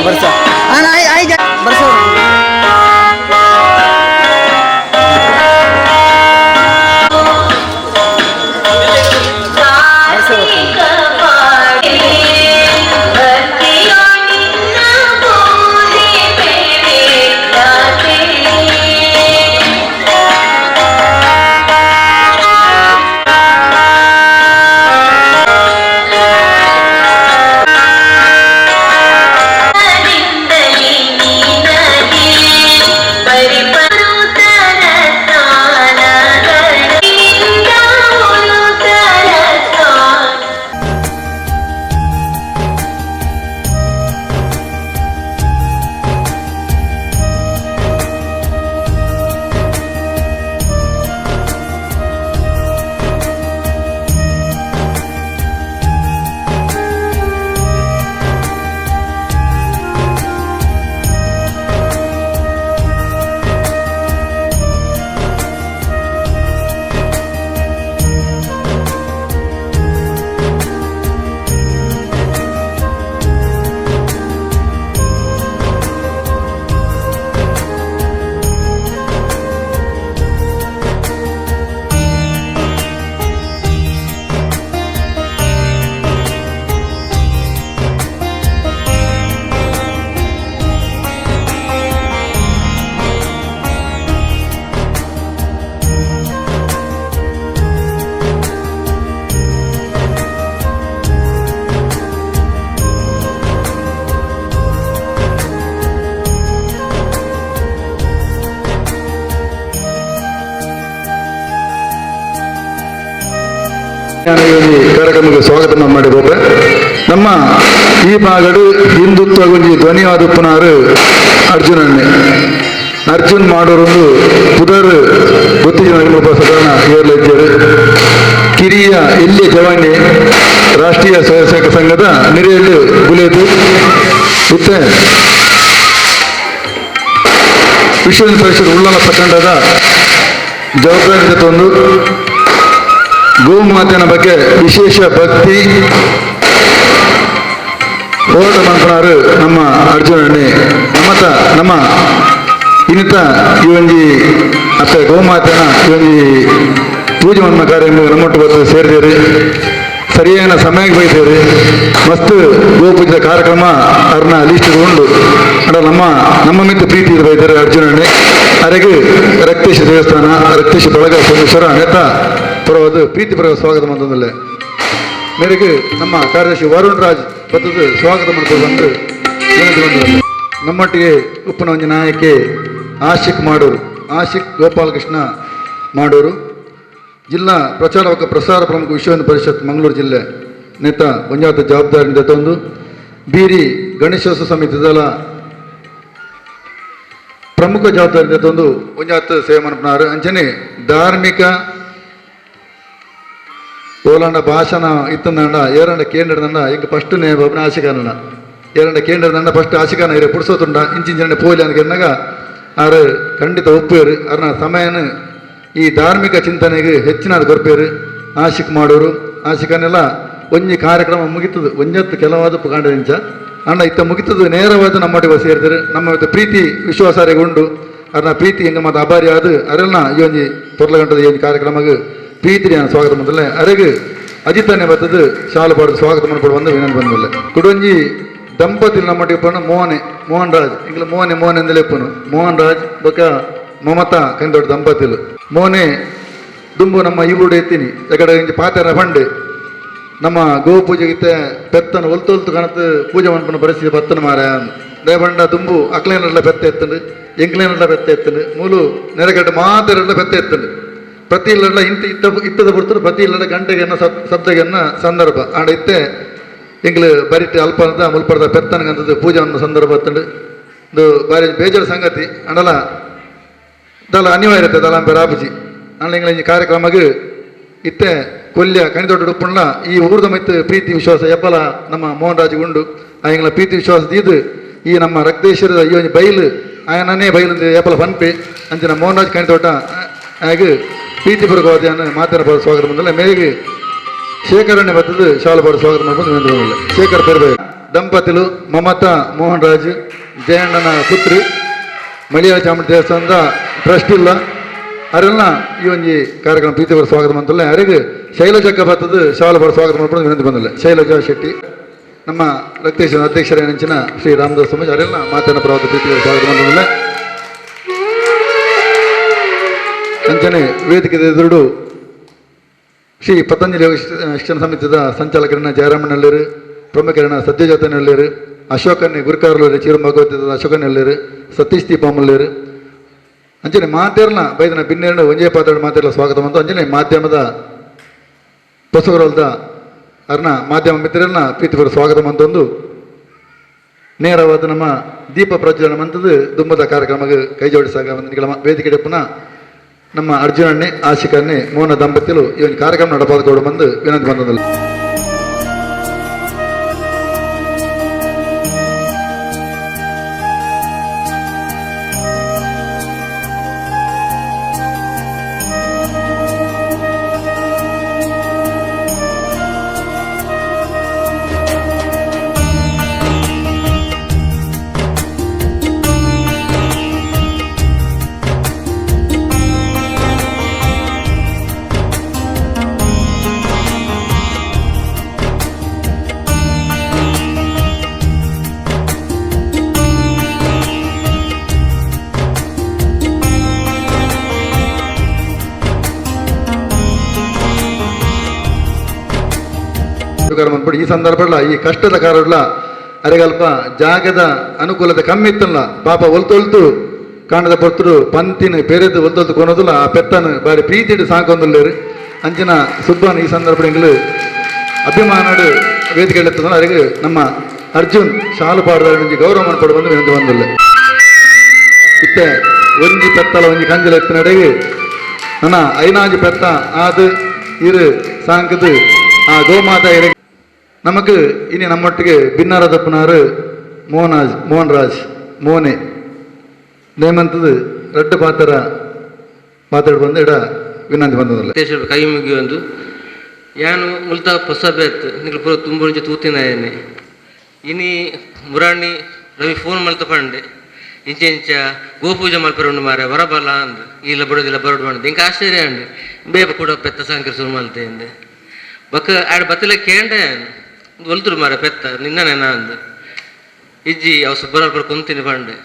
ಬರ್ಸ ಅಣ್ಣ ಆಯ್ ಬರ್ಸ. ಕಾರ್ಯಕ್ರಮಕ್ಕೆ ಸ್ವಾಗತ ಮಾಡಿಬೋದೆ. ನಮ್ಮ ಈ ಭಾಗಡು ಹಿಂದುತ್ವ ಒಂಜಿ ಧ್ವನಿಯಾದ ಉಪ್ಪುನಾರು ಅರ್ಜುನನ್ನೇ ಅರ್ಜುನ್ ಮಾಡೋರೊಂದು ಪುದರ್ ಗೊತ್ತಿಜನ ಸಾಧಾರಣ ಏರ್ಲೆಜ್ಜರು ಕಿರಿಯ ಎಲ್ಲಿ ಜವಾನಿ ರಾಷ್ಟ್ರೀಯ ಸ್ವಯಂ ಸೇವಕ ಸಂಘದ ನಿರೆಯಲ್ಲಿ ಬುಲೇದು ಮತ್ತೆ ವಿಶ್ವ ಹಿಂದೂ ಪರಿಷತ್ ಉಳ್ಳಾಲ ಪ್ರಖಂಡದ ಜವಾಬ್ದಾರಿ ತಂದು ಗೋಮಾತೆಯ ಬಗ್ಗೆ ವಿಶೇಷ ಭಕ್ತಿ ಹೋರಾಟ ಮಾಡ್ಕೊಳಾರು ನಮ್ಮ ಅರ್ಜುನನ್ನೇ. ನಮ್ಮತ ನಮ್ಮ ಇನ್ನಿತ ಈ ಒಂಜಿ ಅತ್ತ ಗೋಮಾತೆನ ಈ ಒಂಜಿ ಪೂಜೆ ಮನ್ನ ಕಾರ್ಯ ನಮ್ಮೊಟ್ಟು ಬರ್ತದೆ ಸೇರಿದೇರಿ ಸರಿಯಾದ ಸಮಯಕ್ಕೆ ಬೈತೇರಿ ಮಸ್ತ್ ಗೋಪೂಜೆ ಕಾರ್ಯಕ್ರಮ ಅವ್ರನ್ನ ಲಿಸ್ಟ್ ಉಂಡು. ಅಂಡ ನಮ್ಮ ನಮ್ಮ ಮಿತ್ತ ಪ್ರೀತಿ ಬೈತಾರೆ ಅರ್ಜುನನ್ನೇ. ಅರೆಗೆ ರಕ್ತೇಶ ದೇವಸ್ಥಾನ ರಕ್ತೇಶ ಬಳಗ ಸೋಮೇಶ್ವರ ನೇತ ಪರವಾದ ಪ್ರೀತಿ ಪರವ ಸ್ವಾಗತ ಮಾಡ್ತಂದಲ್ಲೇ ಮೇರೆಗೆ ನಮ್ಮ ಕಾರ್ಯದರ್ಶಿ ವರುಣ್ ರಾಜ್ ಬತ್ತದ ಸ್ವಾಗತ ಮಾಡ್ಕೊಂಡು ಬಂದು ವಿನಂತಿ. ನಮ್ಮೊಟ್ಟಿಗೆ ಉಪ್ಪುನ ಒಂಜಿ ನಾಯಕಿ ಆಶಿಕ್ ಮಾಡೂರು, ಆಶಿಕ್ ಗೋಪಾಲಕೃಷ್ಣ ಮಾಡೂರು, ಜಿಲ್ಲಾ ಪ್ರಚಾರ ಪ್ರಸಾರ ಪ್ರಮುಖ ವಿಶ್ವ ಹಿಂದೂ ಪರಿಷತ್ ಮಂಗಳೂರು ಜಿಲ್ಲೆ ನೇತ ಒಂಜಾತ ಜವಾಬ್ದಾರಿ ತಂದು ಬೀರಿ ಗಣೇಶೋತ್ಸವ ಸಮಿತಿದಲ ಪ್ರಮುಖ ಜವಾಬ್ದಾರಿ ತಂದು ಒಂಜಾತ ಸೇವೆ ಮನ್ಪುನಾರು. ಅಂಚನೆ ಧಾರ್ಮಿಕ ಓಲಾಂಡ ಭಾಷಣ ಇತ್ತಂದಂಡ ಏರಂಡ ಕೇಂದ್ರದಂಡ ಇಂಕ ಫಸ್ಟ್ ನೇ ಬಾಬುನ ಆಶಿಕಾನಣ್ಣ ಏರಂಡ ಕೇಂದ್ರದಂಡ ಫಸ್ಟ್ ಆಶಿಕಾನ ಇರೆ ಪುಡ್ಸೋತುಂಡ ಇಂಚಿಂಚನೆ ಪೋಲಿ ಅನ್ಕೆನ್ನಗ ಆರು ಖಂಡಿತ ಒಪ್ಪೇರು. ಅರ್ನ ಸಮಯನ ಈ ಧಾರ್ಮಿಕ ಚಿಂತನೆಗೆ ಹೆಚ್ಚಿನ ಕೊರ್ಪೇರು ಆಶಿಕ್ ಮಾಡೋರು. ಆಶಿಕನೆಲ್ಲ ಒಂಜಿ ಕಾರ್ಯಕ್ರಮ ಮುಗಿತದು ಒಂಜತ್ತು ಕೆಲವಾದ ಕಾಂಡ ಇಂಚ ಅಣ್ಣ ಇತ್ತ ಮುಗಿತದು ನೇರವಾದ ನಮ್ಮೊಟ್ಟಿಗೆ ಸೇರಿದರು. ನಮ್ಮ ಪ್ರೀತಿ ವಿಶ್ವಾಸಾರಿಗೆ ಉಂಡು. ಅರ್ನ ಪ್ರೀತಿ ಹೆಂಗ ಮತ್ತು ಅಭಾರಿ ಆದ ಅರೆಲ್ನ ಈ ಒಂಜಿ ಪೊರ್ಲಗಂಟದ ಈ ಒಂಜಿ ಕಾರ್ಯಕ್ರಮಕ್ಕೆ ಪ್ರೀತಿ ಸ್ವಾಗತ ಮೊದಲೇ ಅರೆಗೆ ಅಜಿತನೇ ಬರ್ತದೆ ಶಾಲು ಪಾಡೋದು ಸ್ವಾಗತ ಮಾಡ್ಕೊಡು ಬಂದು ವಿನಂತಿ ಬಂದಿಲ್ಲ. ಕುಡೊಂಜಿ ದಂಪತಿ ನಮ್ಮೊಟ್ಟಿಗೆ ಪೋಣ ಮೋಹನೆ ಮೋಹನ್ ರಾಜ್ ಇಂಗ್ಲ ಮೋಹನೆ ಮೋಹನ್ ಎಂದಲೇ ಪೋನು ಮೋಹನ್ ರಾಜ್ ಬೊಕ್ಕ ಮಮತಾ ಕಂದೊಡ್ಡ ದಂಪತಿಲು ಮೋನೆ ದುಂಬು ನಮ್ಮ ಈ ಊಡು ಎತ್ತೀನಿ ಎಕಡೆ ಇಂಚ ಪಾತೆರ ಬಂಡೆ ನಮ್ಮ ಗೋ ಪೂಜೆಗಿತ್ತೆ ಪೆತ್ತನ ಒಲ್ತು ಒಲ್ತು ಕಣത്ത് ಪೂಜೆ ಮನ್ಪುನ ಪರಿಸ್ಥಿತಿ ಬತ್ತನ ಮಾರ ದೇವಂಡ ದುಂಬು ಅಕ್ಲೇನಡ್ಲ ಪೆತ್ತ ಎತ್ತಂಡು ಎಂಕ್ಲೇನಡ್ಲ ಪೆತ್ತ ಎತ್ತಂಡು ಮೂಲು ನೆರೆಗಡ್ಡೆ ಮಾತೆರಡ್ಲ ಪೆತ್ತ ಎತ್ತಂಡು ಪ್ರತಿ ಇಲ್ಲಡ್ಲ ಇಂತ ಇತ್ತ ಇತ್ತದ ಬಿಡ್ತಾರೆ ಪ್ರತಿ ಇಲ್ಲಡ ಗಂಟೆಗೆನ್ನ ಶಬ್ದಗೆನ್ನ ಸಂದರ್ಭ ಆಂಡ ಇತ್ತೆ ಎಂಗ್ಲು ಬರಿಟ್ ಅಲ್ಪದ ಮುಲ್ಪರದ ಪೆತ್ತನಗಂತದ್ದು ಪೂಜೆ ಒಂದು ಸಂದರ್ಭ ಬತ್ತಂಡು ಇದು ಬಾರಿ ಬೇಜಾರು ಸಂಗತಿ ಅಂಡಲ ದಲ ಅನಿವಾರ್ಯತೆ ದಲ ರಾಬುಜಿ ಅಂಡ ಎಂಗ್ಲ ಈ ಕಾರ್ಯಕ್ರಮಕ್ಕೆ ಇತ್ತೆ ಕೊಲ್ಯ ಕಣಿದೊಡ್ಡ ಉಪ್ಪುಂಡ್ಲ ಈ ಊರ್ದ ಮಿತ್ತು ಪ್ರೀತಿ ವಿಶ್ವಾಸ ಎಬ್ಬಲ ನಮ್ಮ ಮೋಹನ್ ರಾಜ್ ಉಂಡು ಆ ಎಂಗ್ಲ ಪ್ರೀತಿ ವಿಶ್ವಾಸ ದೀದು ಈ ನಮ್ಮ ರಕ್ತೇಶ್ವರದ ಈ ಒಂಜಿ ಬೈಲು ಆಯನನೇ ಬೈಲು ಎಬ್ಬಲ ಪನ್ಪೆ ಅಂಚಿನ ಮೋಹನ್ ರಾಜ್ ಕಣಿದೊಡ್ಡ ಹಾಗೆ ಪ್ರೀತಿಪೂರ್ವಕವಾದ ಮಾತನಾಡ ಸ್ವಾಗತ ಬಂದಲ್ಲ ಮೇರೆಗೆ ಶೇಖರಣೆ ಬರ್ತದೆ ಶಾಲು ಪಾಡು ಸ್ವಾಗತ ಮಾಡ್ಕೊಂಡು ವಿನಂತಿ ಬಂದಿಲ್ಲ. ಶೇಖರ್ ಪೆರ್ಬೆ ದಂಪತಿಲು ಮಮತಾ ಮೋಹನ್ ರಾಜ್ ಜಯಣ್ಣನ ಪುತ್ರಿ ಮಳಿಯಾಳ ಚಾಮುಂಡಿ ದೇವಸ್ಥಾನದ ಟ್ರಸ್ಟ್ ಇಲ್ಲ ಅರೆಲ್ಲ ಈ ಒಂಜಿ ಕಾರ್ಯಕ್ರಮ ಪ್ರೀತಿಪರ ಸ್ವಾಗತ ಮಂತಲ್ಲ ಅರೆಗೆ ಶೈಲಜಕ್ಕ ಬತ್ತದ ಶಾಲು ಬರ ಸ್ವಾಗತ ಮಾಡ್ಕೊಂಡು ವಿನಂತಿ ಬಂದಿಲ್ಲ. ಶೈಲಜಾ ಶೆಟ್ಟಿ ನಮ್ಮ ರಕ್ತೇಶ್ವರ ಅಧ್ಯಕ್ಷರೇನಂಚಿನ ಶ್ರೀ ರಾಮದಾಸ್ ಸ್ವಾಮೀಜಿ ಅರೆಲ್ಲ ಮಾತಿನ ಪ್ರವಾದ ಪ್ರೀತಿಪರ ಸ್ವಾಗತ ಮಂತಲ್ಲ. ಅಂಚನೆ ವೇದಿಕೆ ಎದುರುಡು ಶ್ರೀ ಪತಂಜಲಿ ಯೋಗ ಶಿಕ್ಷಣ ಸಮಿತಿದ ಸಂಚಾಲಕರನ್ನ ಜಯರಾಮನಲ್ಲಿರು, ಪ್ರಮುಖರನ್ನ ಸತ್ಯಜಾತನಲ್ಲಿರು, ಅಶೋಕನ್ನೇ ಗುರುಕಾರ್ಲೂರು ಚೀರು ಭಗವತಿದ ಅಶೋಕನಲ್ಲಿರು, ಸತೀಶ್ ದೀಪಾಮಲ್ಲಿರು. ಅಂಚನೆ ಮಾತೇರ್ನ ಬೈದನ ಬಿನ್ನೇರಣ ಒಂಜೇ ಪಾತ್ರ ಮಾತೇರ್ಲ ಸ್ವಾಗತ ಬಂತು. ಅಂಚನೆ ಮಾಧ್ಯಮದ ಹೊಸಗರಲ್ದ ಅರ್ನ ಮಾಧ್ಯಮ ಮಿತ್ರರನ್ನ ಪ್ರೀತಿಪೂರ್ವ ಸ್ವಾಗತ ಮಂತೊಂದು ನೇರವಾದ ನಮ್ಮ ದೀಪ ಪ್ರಜ್ವಲನ ಮಂತದ್ದು ದುಂಬದ ಕಾರ್ಯಕ್ರಮಕ್ಕೆ ಕೈ ಜೋಡಿಸಾಗ ವೇದಿಕೆ ಪುನಃ ನಮ್ಮ ಅರ್ಜುನನ್ನೇ ಆಶಿಕನ್ನೇ ಮೋಹನ ದಂಪತಿಲು ಈ ಒಂದು ಕಾರ್ಯಕ್ರಮ ನಡಪಾದಕೋಡು ಬಂದು ವಿನಂತಿ ಬಂದದಲ್ಲ. ಈ ಸಂದರ್ಭ ಈ ಕಷ್ಟದ ಕಾರಣ ಅರೆಗಲ್ಪ ಜಾಗದ ಅನುಕೂಲತೆ ಕಮ್ಮಿ ಇತ್ತಲ್ಲ ಪಾಪ ಒಲ್ತೊಲ್ತು ಕಾಣದ ಪೊರ್ತುಡು ಪಂತಿನ ಪೆರೆದು ಒಲ್ತೊಲ್ತು ಕೊನೋದಿಲ್ಲ ಆ ಪೆತ್ತನು ಬಾರಿ ಪ್ರೀತಿಡು ಸಾಕೊಂದುಲ್ಲೇರು. ಅಂಚಿನ ಸುಬ್ಬನ ಈ ಸಂದರ್ಭ ಎಂಗ್ಲು ಅಭಿಮಾನಡು ವೇದಿಕೆ ಅರೆಗೆ ನಮ್ಮ ಅರ್ಜುನ್ ಶಾಲು ಪಾಡದ ಗೌರವ ಪಡು ಬಂದು ವಿನಂತಿ ಬಂದಿಲ್ಲ. ಇತ್ತೆ ಒಂಜಿ ಪೆತ್ತಲ ಒಂಜಿ ಕಂಜಲ ಎತ್ತಿನಡೆಗೆ ನನ್ನ ಐನಾಜಿ ಪೆತ್ತ ಆದು ಇರು ಸಾಂಕದು ಆ ಗೋಮಾತ ಇರ ನಮಕ್ ಇನಿ ನಮ್ಮೊಟ್ಟಿಗೆ ಬಿನ್ನಾರ ದಪ್ಪನಾರು ಮೋಹನಾಜ್ ಮೋಹನ್ ರಾಜ್ ಮೋನೆ ನೇಮಂತದ್ದು ರಡ್ಡು ಪಾತ್ರ ಮಾತಾಡಿ ಬಂದು ಇಡ ವಿನಂತಿ ಬಂದದಲ್ಲ. ಕೈ ಮುಗಿಯೊಂದು ಯಾನು ಮುಲ್ತ ಹೊಸ ಬೇತ್ ನಿಕ್ಲು ಪೂರ ತುಂಬುಂಚಿ ತೂತಿನಾಯನೆ ಇನಿ ಮುರಾಣಿ ರವಿ ಫೋನ್ ಮಲ್ತ ಪಂಡೆ ಇಂಚ ಇಂಚ ಗೋಪೂಜೆ ಮಲ್ಪರೆ ಉಂಡು ಮಾರೆ ವರಬಲ ಅಂದು ಇಲ್ಲ ಬರೋದಿಲ್ಲ ಬರೋಡು ಬಂದು ಇಂಕ ಆಶ್ಚರ್ಯ ಅಂಡು ಬೇಪ ಕೂಡ ಪೆತ್ತ ಸಂಕರ ಶುರು ಮಲ್ತೆ ಅಂದೆ ಬಕ್ಕ ಆಡ ಬತ್ತಲೆ ಕೇಂಡೆ ಒಲ್ತುರು ಮಾರೆ ಪೆತ್ತ ನಿನ್ನನೇನ ಅಂದು ಇಜ್ಜಿ ಅವು ಸುಬ್ಬರಾಲ್ ಕುಂತಿನಿ ಪಂಡೆ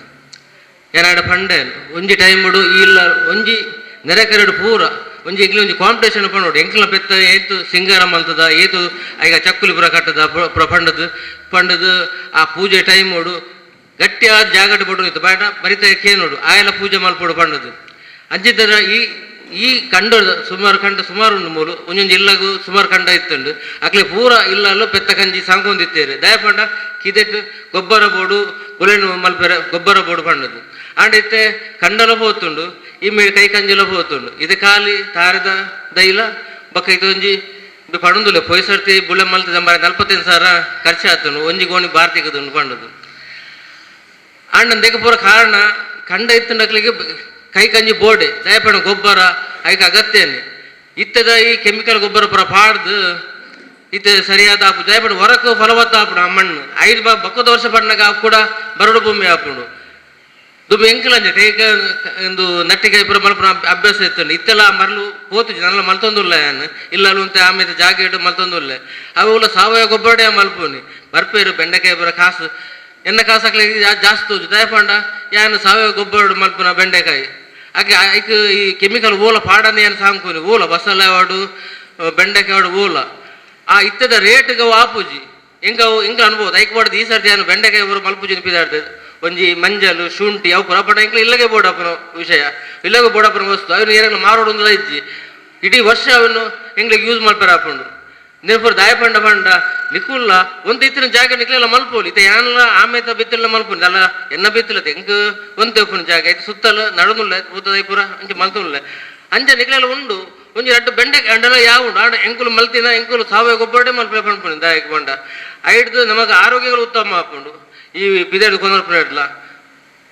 ಏನಾಡ ಪಂಡೆ ಒಂಜಿ ಟೈಮ್ ಬಿಡು ಇಲ್ಲ ಒಂಜಿ ನೆರೆ ಕರಡು ಪೂರ ಒಂಜಿ ಎಂಕ್ಲ ಒಂಜಿ ಕಾಂಪಿಟೇಷನ್ ಪಂಡೋಡು ಎಂಕ್ಲ ಪೆತ್ತ ಏತು ಸಿಂಗಾರ ಮಲ್ತದ ಏತು ಈಗ ಚಕ್ಕುಲಿ ಪೂರ ಕಟ್ಟದ ಪೂರ ಪಂಡದು ಪಂಡದು ಆ ಪೂಜೆ ಟೈಮ್ ಓಡು ಗಟ್ಟಿಯಾದ ಜಾಗಟ ಬಡು ಇತ್ತು ಬೇಡ ಬರಿತ ನೋಡು ಆಯೆಲ್ಲ ಪೂಜೆ ಮಲ್ಪೋಡು ಪಂಡದು ಅಂಚಿತರ ಈ ಈ ಕಂಡ ಸುಮಾರು ಕಂಡ ಸುಮಾರು ಉಂಡು ಮೂಲು ಒಂಜೊಂಜಿ ಇಲ್ಲಗು ಸುಮಾರು ಕಂಡ ಇತ್ತುಂಡು ಅಕ್ಲೆ ಪೂರ ಇಲ್ಲಲ್ಲೂ ಪೆತ್ತ ಕಂಜಿ ಸಾಂಕೊಂದಿತ್ತೇರು ದಯಪಂಡ ಕಿದೆಟ್ ಗೊಬ್ಬರ ಬೋಡು ಬುಲೆನು ಮಲ್ಪೆರೆ ಗೊಬ್ಬರ ಬೋಡು ಪಂಡದು ಆಂಡ ಇತ್ತೆ ಕಂಡಲ ಪೋತುಂಡು ಈ ಮೇಲೆ ಕೈ ಕಂಜಿಲ ಪೋತುಂಡು ಇದು ಖಾಲಿ ತಾರದ ದೈಲ ಬೊಕ್ಕ ಇದೊಂಜಿ ಪಡೊಂದುಲ್ಲ ಪೋಯ್ ಸರ್ತಿ ಬುಳೆ ಮಲ್ತದ ಮರ 45,000 ಖರ್ಚು ಆತುಂಡು ಒಂಜಿ ಗೋಣಿ ಬಾರ್ತಿಗದುಂಡು ಪಂಡದು ಆಂಡ ದೆಕ ಪೂರ ಕಾರಣ ಕಂಡ ಇತ್ತುಂಡಕ್ಲಿಗೆ ಕೈ ಕಂಜಿ ಬೋಡೆ ದಯಪಣ ಗೊಬ್ಬರ ಐಕ ಅಗತ್ಯನೆ ಇತ್ತದ ಈ ಕೆಮಿಕಲ್ ಗೊಬ್ಬರ ಪೂರ ಪಾಡ್ದು ಇತ್ತೆ ಸರಿಯಾದ ಆಪು ದಯಪಣ ಹೊರಕು ಫಲವತ್ತ ಆಪುಂಡು ಆ ಮಣ್ಣು ಐದು ಬಕ್ಕದ ವರ್ಷ ಪಣ್ಣಗ ಆಪು ಕೂಡ ಬರಡು ಭೂಮಿ ಆಪುಂಡು ದುಬ್ಬು ಎಂಕಲಂಜೆ ಕೈಕ ಒಂದು ನಟ್ಟಿಗೆ ಪೂರ ಮಲ್ಪುನ ಅಭ್ಯಾಸ ಇತ್ತು ಇತ್ತೆಲ್ಲ ಮರಳು ಪೋತು ನಲ್ಲ ಮಲ್ತೊಂದುಲ್ಲ ಯಾನ್ ಇಲ್ಲ ಅಂತ ಆಮೇಲೆ ಜಾಗ ಇಟ್ಟು ಮಲ್ತೊಂದುಲ್ಲ ಅವು ಸಾವಯವ ಗೊಬ್ಬರಡೆ ಮಲ್ಪುನಿ ಬರ್ಪೇರು ಬೆಂಡೆಕಾಯಿ ಪೂರ ಕಾಸು ಎನ್ನ ಕಾಸು ಹಾಕ್ಲಿಕ್ಕೆ ಜಾಸ್ತಿ ತೋಜು ದಯಪಂಡ ಯಾನ್ ಸಾವಯವ ಗೊಬ್ಬರ ಮಲ್ಪುನ ಬೆಂಡೆಕಾಯಿ ಆಕೆ ಐಕ್ ಈ ಕೆಮಿಕಲ್ ಓಲ ಪಾಡನೆ ಏನು ಸಾಂಕುನಿ ಓಲ ಬಸಳೆ ವಾಡು ಬೆಂಡೆಕಾಯಿ ವಾಡು ಓಲ ಆ ಇತ್ತದ ರೇಟ್ಗೆ ಆಪುಜಿ ಎಂಕ ಅವು ಎಂಕ ಅನ್ಬೋದು ಐಕ್ ಬಾಡ್ದು ಈ ಸರ್ತಿ ಏನು ಬೆಂಡೆಕಾಯಿ ಬರೋ ಮಲ್ಪುಜಿ ಪಿದಾಡ್ತದೆ ಒಂಜಿ ಮಂಜಲು ಶುಂಠಿ ಅವು ಪುರ ಪಡ ಎಂಕ್ಲ ಇಲ್ಲಗೆ ಬೋಡಪ್ಪನ ವಿಷಯ ಇಲ್ಲಗೆ ಬೋಡಪ್ಪನ ವಸ್ತು ಅವನು ಏನಾಗಲ ಮಾರೋಡು ಇಜ್ಜಿ ಇಡೀ ವರ್ಷ ಅವನು ಎಂಗ್ಲಿಗೆ ಯೂಸ್ ಮಲ್ಪೆರ ಹಾಕೊಂಡು ನೆನಪುರ ದಾಯಪಂಡ ಪಂಡ ನಿಕುಲ್ಲ ಒಂದು ಇತ್ತಿನ ಜಾಗ ನಿಕ್ಲೆಲ್ಲ ಮಲ್ಪೋಲಿ ಇತ್ತ ಯಾನ್ಲ ಆಮೇತ ಬಿತ್ತಿಲ್ಲ ಮಲ್ಪುನಿ ಅಲ್ಲ ಎನ್ನ ಬಿತ್ತಿಲ್ಲ ಎಂಕ್ ಒಂತೆ ಉಪ್ಪುನ ಜಾಗ ಐತೆ ಸುತ್ತಲ ನಡುನುಲ್ಲ ಭೂತದ ಪೂರ ಅಂಚೆ ಮಲ್ತುಲ್ಲ ಅಂಚೆ ನಿಕ್ಲೆಲ್ಲ ಉಂಡು ಒಂಜಿ ರಡ್ಡು ಬೆಂಡೆ ಅಂಡಲ ಯಾವ ಉಂಡು ಆಡ ಎಂಕುಲು ಮಲ್ತಿನ ಎಂಕುಲು ಸಾವಯವ ಗೊಬ್ಬರಡೆ ಮಲ್ಪೆ ಪನ್ಪುನಿ ದಾಯಕ ಪಂಡ ಐಡ್ದು ನಮಗೆ ಆರೋಗ್ಯಗಳು ಉತ್ತಮ ಆಪುಂಡು ಈ ಬಿದೆಡ್ ಕೊನರ್ಪುನ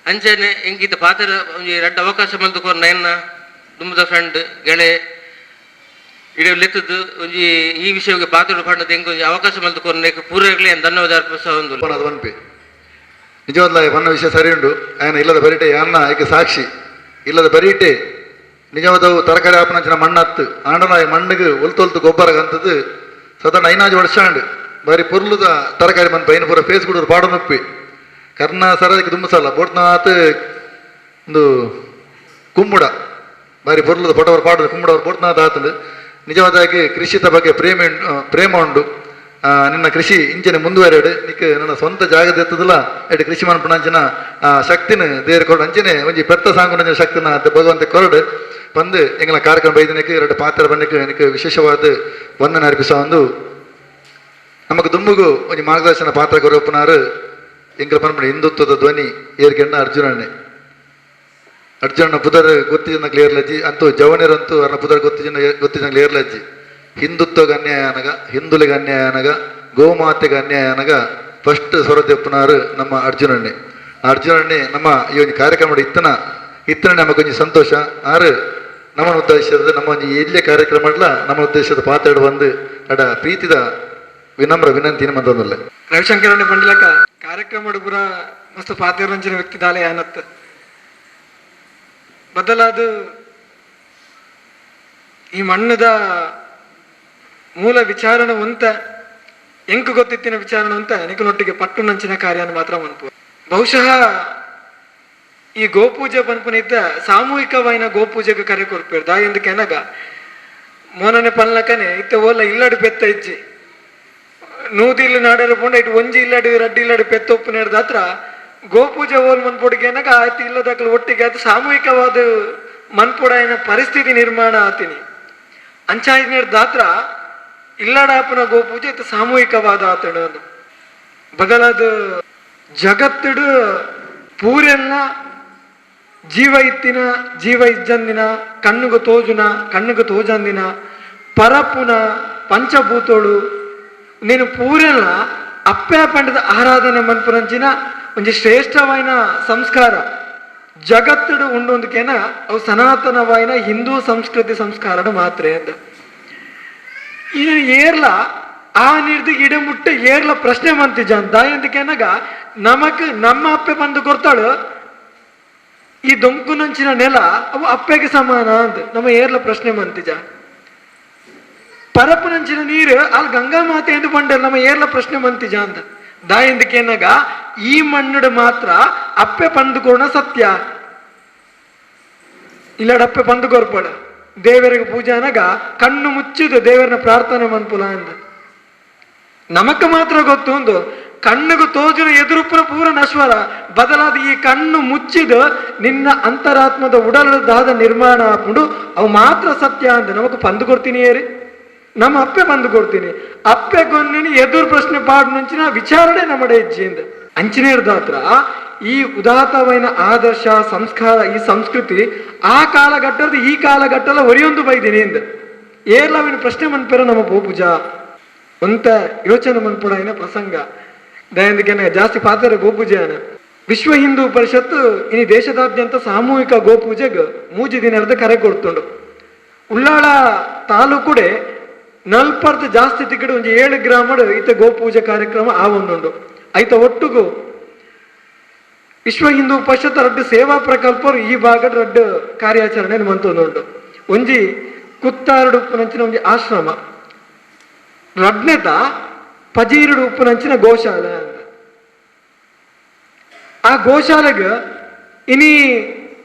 ಅಂಚೆನೆ ಎಂಕಿತ ಪಾತ್ರ ಒಂಜಿ ರಡ್ಡು ಅವಕಾಶ ಮಲ್ತು ಕೊರ್ನ ಎನ್ನ ದುಂಬದ ಫ್ರೆಂಡ್ ಗೆಳೆ ಇಡೀ ಲೆತ್ತದ್ದು ಒಂಜಿ ಈ ವಿಷಯಕ್ಕೆ ಪಾತ್ರ ಪಂಡದ ಎಂಕ್ ಒಂಜಿ ಅವಕಾಶ ಮಲ್ತು ಕೊರ್ನೆಕ್ ಪೂರೈಗ್ಲೇ ಧನ್ಯವಾದ ಅರ್ಪಿಸ ಒಂದು ಅದು ಪನ್ಪೆ ನಿಜವಾದ್ಲ ಪನ್ನ ವಿಷಯ ಸರಿ ಉಂಡು. ಆಯನ ಇಲ್ಲದ ಬರಿಟೆ ಅನ್ನ ಏಕ ಸಾಕ್ಷಿ ಇಲ್ಲದ ಬರಿಟೆ ನಿಜವಾದವು ತರಕಾರಿ ಆಪನಂಚಿನ ಮಣ್ಣತ್ತು ಆಂಡನ ಮಣ್ಣಿಗೆ ಒಲ್ತು ಒಲ್ತು ಗೊಬ್ಬರ ಅಂತದ್ದು ಸಾಧಾರಣ ಐನಾಜು ವರ್ಷ ಆಂಡ್ ಬಾರಿ ಪೊರ್ಲುದ ತರಕಾರಿ ಮನ್ ಪೈನ ಪೂರ ಫೇಸ್ ಗುಡೂರು ಪಾಡೊನುಪ್ಪಿ ಕರ್ನ ಸರದಕ್ಕೆ ದುಮ್ಮಸಲ್ಲ ಬೋಟ್ನಾತ್ ಒಂದು ಕುಂಬುಡ ಬಾರಿ ಪೊರ್ಲುದ ಪೊಟವರು ಪಾಡು ಕುಂಬುಡವರು ಬೋಟ್ನಾಥ್ ಆತಂದು. ನಿಜವಾದಾಗಿ ಕೃಷಿತ ಬಗ್ಗೆ ಪ್ರೇಮ ಪ್ರೇಮ ಉಂಡು. ನಿನ್ನ ಕೃಷಿ ಇಂಚಿನ ಮುಂದುವರೆಡು ನಿಕ್ ನನ್ನ ಸ್ವಂತ ಜಾಗದ ಎತ್ತದಲ್ಲ ಎಡ್ ಕೃಷಿ ಮನ್ಪುನಂಚಿನ ಶಕ್ತಿನ ದೇರ್ ಕೊಡು ಅಂಚನೆ ಒಂಜಿ ಪೆತ್ತ ಸಾಂಗುನಂಚಿನ ಶಕ್ತಿನ ಭಗವಂತ ಕೊರಡು ಬಂದು ಎಂಗಳ ಕಾರ್ಯಕ್ರಮ ಬೈದಿನಕ್ಕೆ ಎರಡು ಪಾತ್ರ ಬನ್ನಕ್ಕೆ എനിക്ക് ವಿಶೇಷವಾದ ವಂದನೆ ಅರ್ಪಿಸ ಒಂದು ನಮಕ್ ದುಂಬುಗು ಒಂಜಿ ಮಾರ್ಗದರ್ಶನ ಪಾತ್ರ ಕೊರಪ್ಪನಾರು ಎಂಕಲ್ ಪನ್ಪುನ ಹಿಂದುತ್ವದ ಧ್ವನಿ ಏರ್ಗೆಣ್ಣ ಅರ್ಜುನಣ್ಣೆ. ಅರ್ಜುನನ ಪುದರ್ ಗೊತ್ತಿಜನ ಕ್ಲಿಯರ್ಲಜ್ಜಿ ಅಂತೂ ಜವನಿರಂತೂ ಅರ್ನ ಪುದರ್ ಗೊತ್ತಿಜನ ಗೊತ್ತಿಜನ ಕ್ಲಿಯರ್ಲಜ್ಜಿ. ಹಿಂದುತ್ವಗೆ ಅನ್ಯಾಯ ಅನಗ, ಹಿಂದುಲಿಗೆ ಅನ್ಯಾಯ ಅನಗ, ಗೋಮಾತೆಗೆ ಅನ್ಯಾಯ ಅನಗ ಫಸ್ಟ್ ಸ್ವರದೆಪ್ಪನಾರು ನಮ್ಮ ಅರ್ಜುನಣ್ಣೆ. ಅರ್ಜುನಣ್ಣೆ ನಮ್ಮ ಈ ಒಂದು ಕಾರ್ಯಕ್ರಮ ಇತ್ತನ ಇತ್ತನ ನಮಗೆ ಒಂಜಿ ಸಂತೋಷ. ಆರು ನಮ್ಮ ಉದ್ದೇಶದ ನಮ್ಮ ಒಂಜಿ ಎಲ್ಲೇ ಕಾರ್ಯಕ್ರಮ ನಮ್ಮ ಉದ್ದೇಶದ ಪಾತ್ರ ಬಂದು ಅಡ ಪ್ರೀತಿದ ವಿನಮ್ರ ವಿನಂತಿನ ಮಂದೊಂದಲ್ಲ. ರವಿಶಂಕರಣ್ಣ ಪಂಡಿಲಕ ಕಾರ್ಯಕ್ರಮ ಪೂರ ಮಸ್ತ್ ಪಾತ್ರರಂಜನೆ ವ್ಯಕ್ತಿ ದಾಲೆ ಆನತ್ ಬದಲಾದ ಈ ಮಣ್ಣದ ಮೂಲ ವಿಚಾರಣ ಉಂತ ಎಂಕು ಗೊತ್ತಿತ್ತಿನ ವಿಚಾರಣ ಉಂತ ನಿಕನೊಟ್ಟಿಗೆ ಪಟ್ಟು ನಂಚಿನ ಕಾರ್ಯನ ಮಾತ್ರ ಮನ್ಪು. ಬಹುಶಃ ಈ ಗೋಪೂಜೆ ಪನ್ಪುನಿದ್ದ ಸಾಮೂಹಿಕವಾಯಿನ ಗೋಪೂಜೆಗೆ ಕರೆ ಕೊರ್ಪೇರು ದಾಯೆಂದು ಕೆನಗ ಮೋನನೆ ಪನ್ಲಕನೆ ಇತ್ತೆ ಓಲ ಇಲ್ಲಡು ಪೆತ್ತ ಇಜ್ಜಿ ನೂದಿಲ್ಲು ನಾಡರ ಪೋಂಡ ಇಟ್ಟು ಒಂಜಿ ಇಲ್ಲಡು ರಡ್ಡಿ ಇಲ್ಲಡು ಪೆತ್ತ ಉಪ್ಪು ದಾತ್ರ ಗೋಪೂಜೆ ಓಲ್ ಮನ್ಪೊಡಿಗೆ ಆಯ್ತು ಇಲ್ಲದಕ್ಕಲು ಒಟ್ಟಿಗೆ ಅದು ಸಾಮೂಹಿಕವಾದ ಮನ್ಪೊಡಾಯಿನ ಪರಿಸ್ಥಿತಿ ನಿರ್ಮಾಣ ಆತಿನಿ ಅಂಚಾಯಿನ ದಾತ್ರ ಇಲ್ಲಡಾಪನ ಗೋಪೂಜೆ ಇತ್ತು ಸಾಮೂಹಿಕವಾದ ಆತಣ ಬದಲಾದ ಜಗತ್ತುಡು ಪೂರೆಲ್ಲ ಜೀವ ಇತ್ತಿನ ಜೀವ ಇಜ್ಜಂದಿನ ಕಣ್ಣುಗು ತೋಜುನ ಕಣ್ಣುಗು ತೋಜಂದಿನ ಪರಪುನ ಪಂಚಭೂತೋಳು నేను ಪೂರೆಲ್ಲ ಅಪ್ಪೆ ಪಂಡದ ಆರಾಧನೆ ಮನ್ಪುರಂಚಿನ ಒಂಜಿ ಶ್ರೇಷ್ಠವಾಯಿನ ಸಂಸ್ಕಾರ ಜಗತ್ತುಡು ಉಂಡೊಂದುಕೇನ ಅವು ಸನಾತನವಾಯಿನ ಹಿಂದೂ ಸಂಸ್ಕೃತಿ ಸಂಸ್ಕಾರಡು ಮಾತ್ರ ಅಂತ. ಈ ಏರ್ಲ ಆ ನಿರ್ದಿ ಗಿಡ ಮುಟ್ಟೆ ಏರ್ಲ ಪ್ರಶ್ನೆ ಮಂತಿಜ ದಾಯಂದకేನಗ ನಮಕ್ ನಮ್ಮ ಅಪ್ಪೆ ಬಂದು ಕೊಡ್ತಾಳು ಈ ದೊಂಕುನಂಚಿನ ನೆಲ ಅವು ಅಪ್ಪೆಗೆ ಸಮಾನ ಅಂತ ನಮ್ಮ ಏರ್ಲ ಪ್ರಶ್ನೆ ಮಂತಿಜ. ಪರಪುನಂಚಿನ ನೀರು ಅಲ್ಲಿ ಗಂಗಾ ಮಾತೆ ಎಂದು ಬಂಡಲ್ ನಮ್ಮ ಏರ್ಲ ಪ್ರಶ್ನೆ ಮಂತಿಜ ಅಂತ ದಾಯಂದకేನಗ ಈ ಮಣ್ಣುಡು ಮಾತ್ರ ಅಪ್ಪೆ ಪಂದುಕೋಣ ಸತ್ಯ ಇಲ್ಲಡಪ್ಪೆ ಪಂದು ಕೊರ್ಪಡ ದೇವರಿಗೆ ಪೂಜೆ ಅನಗ ಕಣ್ಣು ಮುಚ್ಚಿದು ದೇವರನ್ನ ಪ್ರಾರ್ಥನೆ ಮನ್ಪುಲ ಅಂದ. ನಮಕ್ ಮಾತ್ರ ಗೊತ್ತು ಒಂದು ಕಣ್ಣಿಗೂ ತೋಜುನ ಎದುರುಪುರ ಪೂರ ನಶ್ವರ ಬದಲಾದ ಈ ಕಣ್ಣು ಮುಚ್ಚಿದು ನಿನ್ನ ಅಂತರಾತ್ಮದ ಉಡಲದಾದ ನಿರ್ಮಾಣ ಹಾಕೊಂಡು ಅವು ಮಾತ್ರ ಸತ್ಯ ಅಂತ ನಮಕ್ ಪಂದು ಕೊಡ್ತೀನಿ ಏರಿ ನಮ್ಮ ಅಪ್ಪೆ ಬಂದು ಕೊಡ್ತೀನಿ ಅಪ್ಪೆ ಗೊನ್ನಿನಿ ಎದುರು ಪ್ರಶ್ನೆ ಪಾಡ್ ಮುಂಚಿನ ವಿಚಾರಣೆ ನಮ್ಮಡೆ ಇಜ್ಜಿಂದ ಅಂಚಿನೇರ್ದಾತ್ರ ಈ ಉದಾತ್ತವೈನ ಆದರ್ಶ ಸಂಸ್ಕಾರ ಈ ಸಂಸ್ಕೃತಿ ಆ ಕಾಲಘಟ್ಟದ ಈ ಕಾಲಘಟ್ಟದ ಒರಿಯೊಂದು ಬೈದಿನಿ ಇಂದ ಏರ್ಲವಿನ ಪ್ರಶ್ನೆ ಮನ್ಪೆರ ನಮ್ಮ ಗೋಪೂಜಾ ಒಂತ ಯೋಚನೆ ಮನ್ಪುಡಾಯಿನ ಪ್ರಸಂಗ ದಯಂದಿಗೆ ಜಾಸ್ತಿ ಪಾತ್ರ ಗೋಪೂಜೆ ವಿಶ್ವ ಹಿಂದೂ ಪರಿಷತ್ತು ಇನಿ ದೇಶದಾದ್ಯಂತ ಸಾಮೂಹಿಕ ಗೋಪೂಜೆಗೆ ಮೂಜಿ ದಿನದ ಕರೆ ಕೊಡ್ತುಂಡು. ಉಳ್ಳಾಳ ತಾಲೂಕುಡೆ ನಲ್ಪರ್ದು ಜಾಸ್ತಿ ತಿಕ್ಕಡು ಒಂಜಿ 7 ಗ್ರಾಮಡು ಇತ್ತ ಗೋಪೂಜೆ ಕಾರ್ಯಕ್ರಮ ಆ ಒಂದುಂಡು. ಐತ ಒಟ್ಟುಗು ವಿಶ್ವ ಹಿಂದೂ ಪರಿಷತ್ ರಡ್ಡು ಸೇವಾ ಪ್ರಕಲ್ಪರು ಈ ಭಾಗದ ರಡ್ಡು ಕಾರ್ಯಾಚರಣೆ ಮಂತೊಂದುಂಡು. ಒಂಜಿ ಕುತ್ತಾರಡು ಉಪ್ಪುನಂಚಿನ ಒಂಜಿ ಆಶ್ರಮ, ರಡ್ನೆತ ಪಜೀರುಡು ಉಪ್ಪುನಂಚಿನ ಗೋಶಾಲೆ ಅಂತ. ಆ ಗೋಶಾಲೆಗೆ ಇನಿ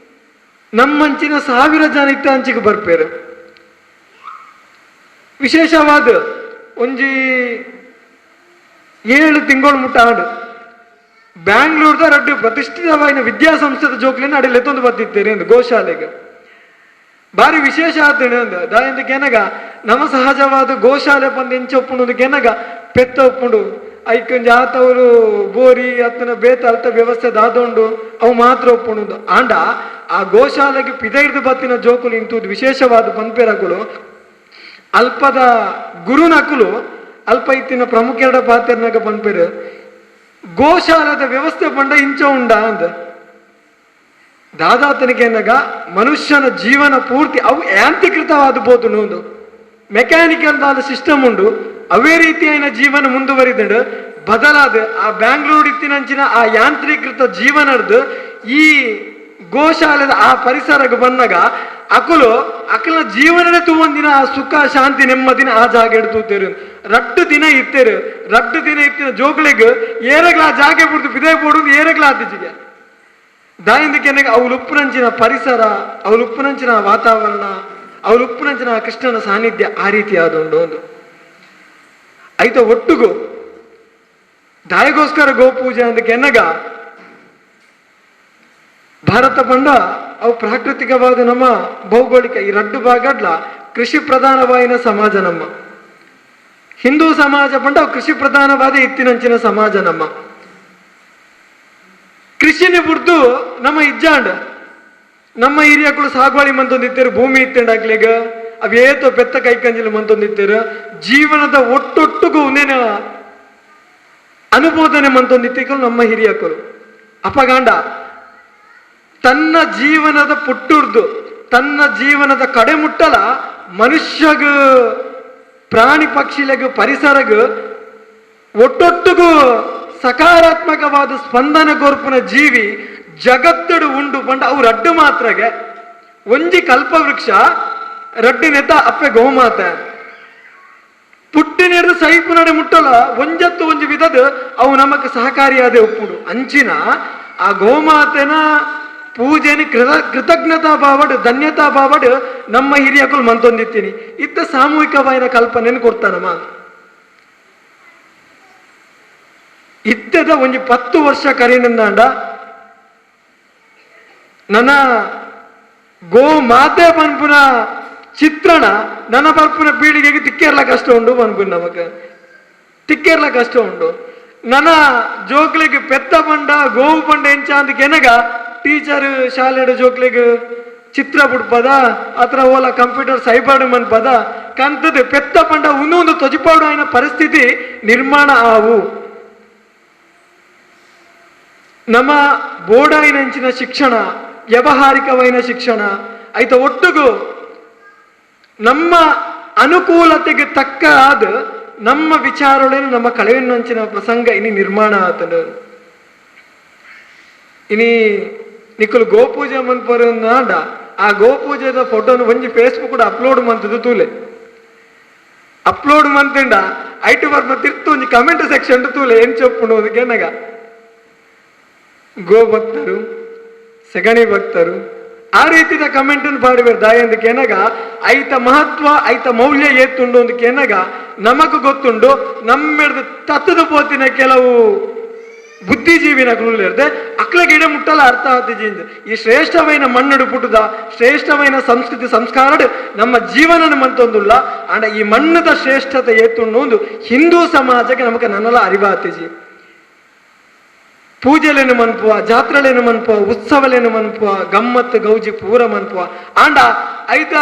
ನಮ್ಮಂಚಿನ 1000 ಜನ ಇತ್ತ ಅಂಚಿಗೆ ಬರ್ಪೇರು. ವಿಶೇಷವಾದ ಒಂಜಿ 7 ತಿಂಗಳು ಮುಟ್ಟ ಆಡು ಬ್ಯಾಂಗ್ಳೂರ್ದ ರಡ್ಡು ಪ್ರತಿಷ್ಠಿತವಾದ ವಿದ್ಯಾಸಂಸ್ಥೆದ ಜೋಕ್ಲಿನ ಅಡಿಯಲ್ಲಿ ಎತ್ತೊಂದು ಬರ್ತಿತ್ತೇನೆ ಎಂದು ಗೋಶಾಲೆಗೆ ಬಾರಿ ವಿಶೇಷ ಆತೇನೆ ಅಂದ ದಾಯಂದಕ್ಕೆ ನಮ್ಮ ಸಹಜವಾದ ಗೋಶಾಲೆ ಬಂದು ಎಂಚ ಒಪ್ಪುಂಡು ಪೆತ್ತ ಒಪ್ಪುಂಡು ಐಕೊಂಜಿ ಆತವರು ಬೋರಿ ಅತ್ತನ ಬೇತ ಅಲ್ತ ವ್ಯವಸ್ಥೆ ದಾದೊಂಡು ಅವು ಮಾತ್ರ ಒಪ್ಪುಂಡು. ಆಂಡ ಆ ಗೋಶಾಲೆಗೆ ಪಿದೈರ್ದು ಬತ್ತಿನ ಜೋಕುಲು ಇಂತುದು ವಿಶೇಷವಾದ ಪನ್ಪೆರಗಳು ಅಲ್ಪದ ಗುರುನಕುಲು ಅಲ್ಪ ಇತ್ತಿನ ಪ್ರಮುಖ ಪಾತ್ರನಾಗ ಪನ್ಪೆರು ಗೋಶಾಲದ ವ್ಯವಸ್ಥೆ ಪಂಡ ಇಂಚ ಉಂಡ ಅಂದ ದಾದಾತನಿಗೆ ಎನ್ನಗ ಮನುಷ್ಯನ ಜೀವನ ಪೂರ್ತಿ ಅವು ಯಾಂತ್ರೀಕೃತವಾದ ಬೋದು ನೂಂದು Mechanical ದಾದ ಸಿಸ್ಟಮ್ ಉಂಡು ಅವೇ ರೀತಿಯಾದ ಜೀವನ ಮುಂದುವರಿದಂಡು ಬದಲಾದ ಆ ಬ್ಯಾಂಗ್ಳೂರ್ ಇತ್ತಿನಂಚಿನ ಆ ಯಾಂತ್ರೀಕೃತ ಜೀವನದ ಈ ಗೋಶಾಲೆದ ಆ ಪರಿಸರಕ್ಕೆ ಬಂದಾಗ ಅಕುಲು ಅಕಲ ಜೀವನದ ತೂವಂದಿನ ಆ ಸುಖ ಶಾಂತಿ ನೆಮ್ಮದಿನ ಆ ಜಾಗ ಎಡ್ತೂತೇರು. ರಟ್ಟು ದಿನ ಇತ್ತೇರು, ರಟ್ಟು ದಿನ ಇತ್ತಿನ ಜೋಕ್ಲೆಗ್ ಏರಗ್ಲ ಆ ಜಾಗೆ ಬಿಡ್ದು ಬಿದೇ ಪೋಡು ಏರಗ್ಲ ಆತಿಜಿಗೆ ದಾಯಿಂದಕ್ಕೆ ಅವಳು ಉಪ್ಪುನಂಚಿನ ಪರಿಸರ, ಅವಳು ಉಪ್ಪುನಂಚಿನ ವಾತಾವರಣ, ಅವಳು ಉಪ್ಪುನಂಚಿನ ಕೃಷ್ಣನ ಸಾನ್ನಿಧ್ಯ ಆ ರೀತಿ ಆದುಂಡು ಒಂದು ಐತ ಒಟ್ಟುಗು ದಾಯಿಗೋಸ್ಕರ ಗೋಪೂಜೆ ಅಂತ ಕೆನ್ನಗ ಭಾರತ ಪಂಡ ಅವು ಪ್ರಾಕೃತಿಕವಾದ ನಮ್ಮ ಭೌಗೋಳಿಕ ಈ ರಡ್ಡು ಭಾಗಡ್ಲ ಕೃಷಿ ಪ್ರಧಾನವಾಯಿನ ಸಮಾಜ ನಮ್ಮ ಹಿಂದೂ ಸಮಾಜ ಪಂಡ ಅವು ಕೃಷಿ ಪ್ರಧಾನವಾದ ಇತ್ತಿನಂಚಿನ ಸಮಾಜ ನಮ್ಮ ಕೃಷಿನಿ ಬುಡ್ದು ನಮ್ಮ ಇಜ್ಜಾಂಡ್ ನಮ್ಮ ಹಿರಿಯಕುಳು ಸಾಗುವಳಿ ಮಂತೊಂದಿತ್ತೇರು, ಭೂಮಿ ಇತ್ತಂಡಾಕ್ಲಿಗ ಅವೇತೋ ಪೆತ್ತ ಕೈಕಂಜಿಲು ಮಂತೊಂದಿತ್ತೇರು, ಜೀವನದ ಒಟ್ಟೊಟ್ಟುಗೂ ಉನೇನ ಅನುಮೋದನೆ ಮಂತೊಂದಿತ್ತಿಕಲು ನಮ್ಮ ಹಿರಿಯಕರು. ಅಪಗಾಂಡ ತನ್ನ ಜೀವನದ ಪುಟ್ಟುರ್ದು ತನ್ನ ಜೀವನದ ಕಡೆ ಮುಟ್ಟಲ ಮನುಷ್ಯಗ ಪ್ರಾಣಿ ಪಕ್ಷಿಲೆಗ ಪರಿಸರಗ ಒಟ್ಟೊಟ್ಟುಗೂ ಸಕಾರಾತ್ಮಕವಾದ ಸ್ಪಂದನ ಕೊರ್ಪುನ ಜೀವಿ ಜಗತ್ತಡು ಉಂಡು ಪಂಡ ಅವು ರಡ್ಡು ಮಾತ್ರಗೆ ಒಂಜಿ ಕಲ್ಪವೃಕ್ಷ ರಡ್ಡು ನೆತ ಅಪ್ಪೆ ಗೋಮಾತೆ ಪುಟ್ಟಿನೇರು ಸೈಪು ನಡೆ ಮುಟ್ಟಲ ಒಂಜತ್ತು ಒಂಜಿ ವಿಧದ ಅವು ನಮಕ್ ಸಹಕಾರಿಯಾದ ಉಪ್ಪುಡು ಅಂಚಿನ ಆ ಗೋಮಾತೆನ ಪೂಜೆನ ಕೃತಜ್ಞತಾ ಭಾವಡ್ ಧನ್ಯತಾ ಭಾವಡ್ ನಮ್ಮ ಹಿರಿಯಕುಲು ಮಂತೊಂದಿತ್ತೀನಿ ಇತ್ತ ಸಾಮೂಹಿಕವಾದ ಕಲ್ಪನೆಯನ್ನು ಕೊಡ್ತಾನಮ್ಮ. ಇತ್ತದ ಒಂಜಿ 10 ವರ್ಷ ಕರೀನಂದಾಂಡ ನನ್ನ ಗೋ ಮಾತೆ ಪನ್ಪುನ ಚಿತ್ರಣ ನನ್ನ ಬರ್ಪುನ ಪೀಳಿಗೆಗೆ ತಿಕ್ಕೇರ್ಲ ಕಷ್ಟ ಉಂಡು ಪನ್ಪುನ ನಮಕ ತಿಕ್ಕೇರ್ಲ ಕಷ್ಟ ಉಂಡು. ನನ್ನ ಜೋಕ್ಲಿಗೆ ಪೆತ್ತ ಪಂಡ ಗೋವು ಪಂಡ ಎಂಚ ಅಂತ ಕೆನಗ ಟೀಚರ್ ಶಾಲೆಡು ಜೋಕ್ಲಿಗೆ ಚಿತ್ರ ಬಿಡ್ಪದ ಅತ್ರ ಓಲ ಕಂಪ್ಯೂಟರ್ ಸೈಬರ್ ಮನ್ಪದ ಕಂತದ ಪೆತ್ತ ಪಂಡ ಒಂದೊಂದು ತೊಜಿಪಾಡು అయిన ಪರಿಸ್ಥಿತಿ ನಿರ್ಮಾಣ ಆವು. ನಮ್ಮ ಬೋಡಾಯಿನಂಚಿನ ಶಿಕ್ಷಣ ವ್ಯವಹಾರಿಕವೈನ ಶಿಕ್ಷಣ ಐತ ಒಟ್ಟುಗು ನಮ್ಮ ಅನುಕೂಲತೆಗೆ ತಕ್ಕ ಆದ ನಮ್ಮ ವಿಚಾರಗಳನ್ನು ನಮ್ಮ ಕಳೆಯನ್ನಂಚಿನ ಪ್ರಸಂಗ ಇನಿ ನಿರ್ಮಾಣ ಆತನು. ಇನಿ ನಿಕ್ಕಲು ಗೋಪೂಜೆ ಮನ್ಪರ ಆ ಗೋಪೂಜೆದ ಫೋಟೋನು ಒಂಜಿ ಫೇಸ್ಬುಕ್ ಅಪ್ಲೋಡ್ ಮಂತದ್ದು ತೂಲೆ ಅಪ್ಲೋಡ್ ಮಂತಂಡ ಐಟು ಬರ್ಪ ತಿರ್ತು ಒಂಜಿ ಕಮೆಂಟ್ ಸೆಕ್ಷನ್ ತೂಲೆ ಏನ್ ಚೊಪ್ಪುಂಡು ಅದಕ್ಕೆ ಗೋ ಭಕ್ತರು ಸೆಗಣಿ ಭಕ್ತರು ಆ ರೀತಿಯ ಕಮೆಂಟ್ ಪಾಡುವರು ದಾಯಂದಕ್ಕೆ ಏನಾಗ ಐತ ಮಹತ್ವ ಐತ ಮೌಲ್ಯ ಏತ್ತುಂಡು ಅಂದಕ್ಕೆ ಏನಾಗ ನಮಗೂ ಗೊತ್ತುಂಡು ನಮ್ಮೆಡ್ದು ತತ್ತದ ಪೋತಿನ ಕೆಲವು ಬುದ್ಧಿಜೀವಿನ ಇರ್ದೆ ಅಕ್ಲ ಗಿಡ ಮುಟ್ಟಲ ಅರ್ಥ ಆತಿಜಿ. ಈ ಶ್ರೇಷ್ಠವೈನ ಮಣ್ಣುಡು ಪುಟ್ಟುದ ಶ್ರೇಷ್ಠವೈನ ಸಂಸ್ಕೃತಿ ಸಂಸ್ಕಾರ ನಮ್ಮ ಜೀವನನ ಮಂತೊಂದುಲ್ಲ ಅಂಡ ಈ ಮಣ್ಣದ ಶ್ರೇಷ್ಠತೆ ಏತ್ತುಂಡು ಒಂದು ಹಿಂದೂ ಸಮಾಜಕ್ಕೆ ನಮಗ ನನ್ನೆಲ್ಲ ಅರಿವಾತಿಜಿ. ಪೂಜೆಲೇನು ಮನ್ಪುವ, ಜಾತ್ರೆಲೇನು ಮನ್ಪುವ, ಉತ್ಸವಲೇನು ಮನ್ಪುವ, ಗಮ್ಮತ್ತು ಗೌಜಿ ಪೂರ ಮನ್ಪುವ ಆಂಡ ಐತ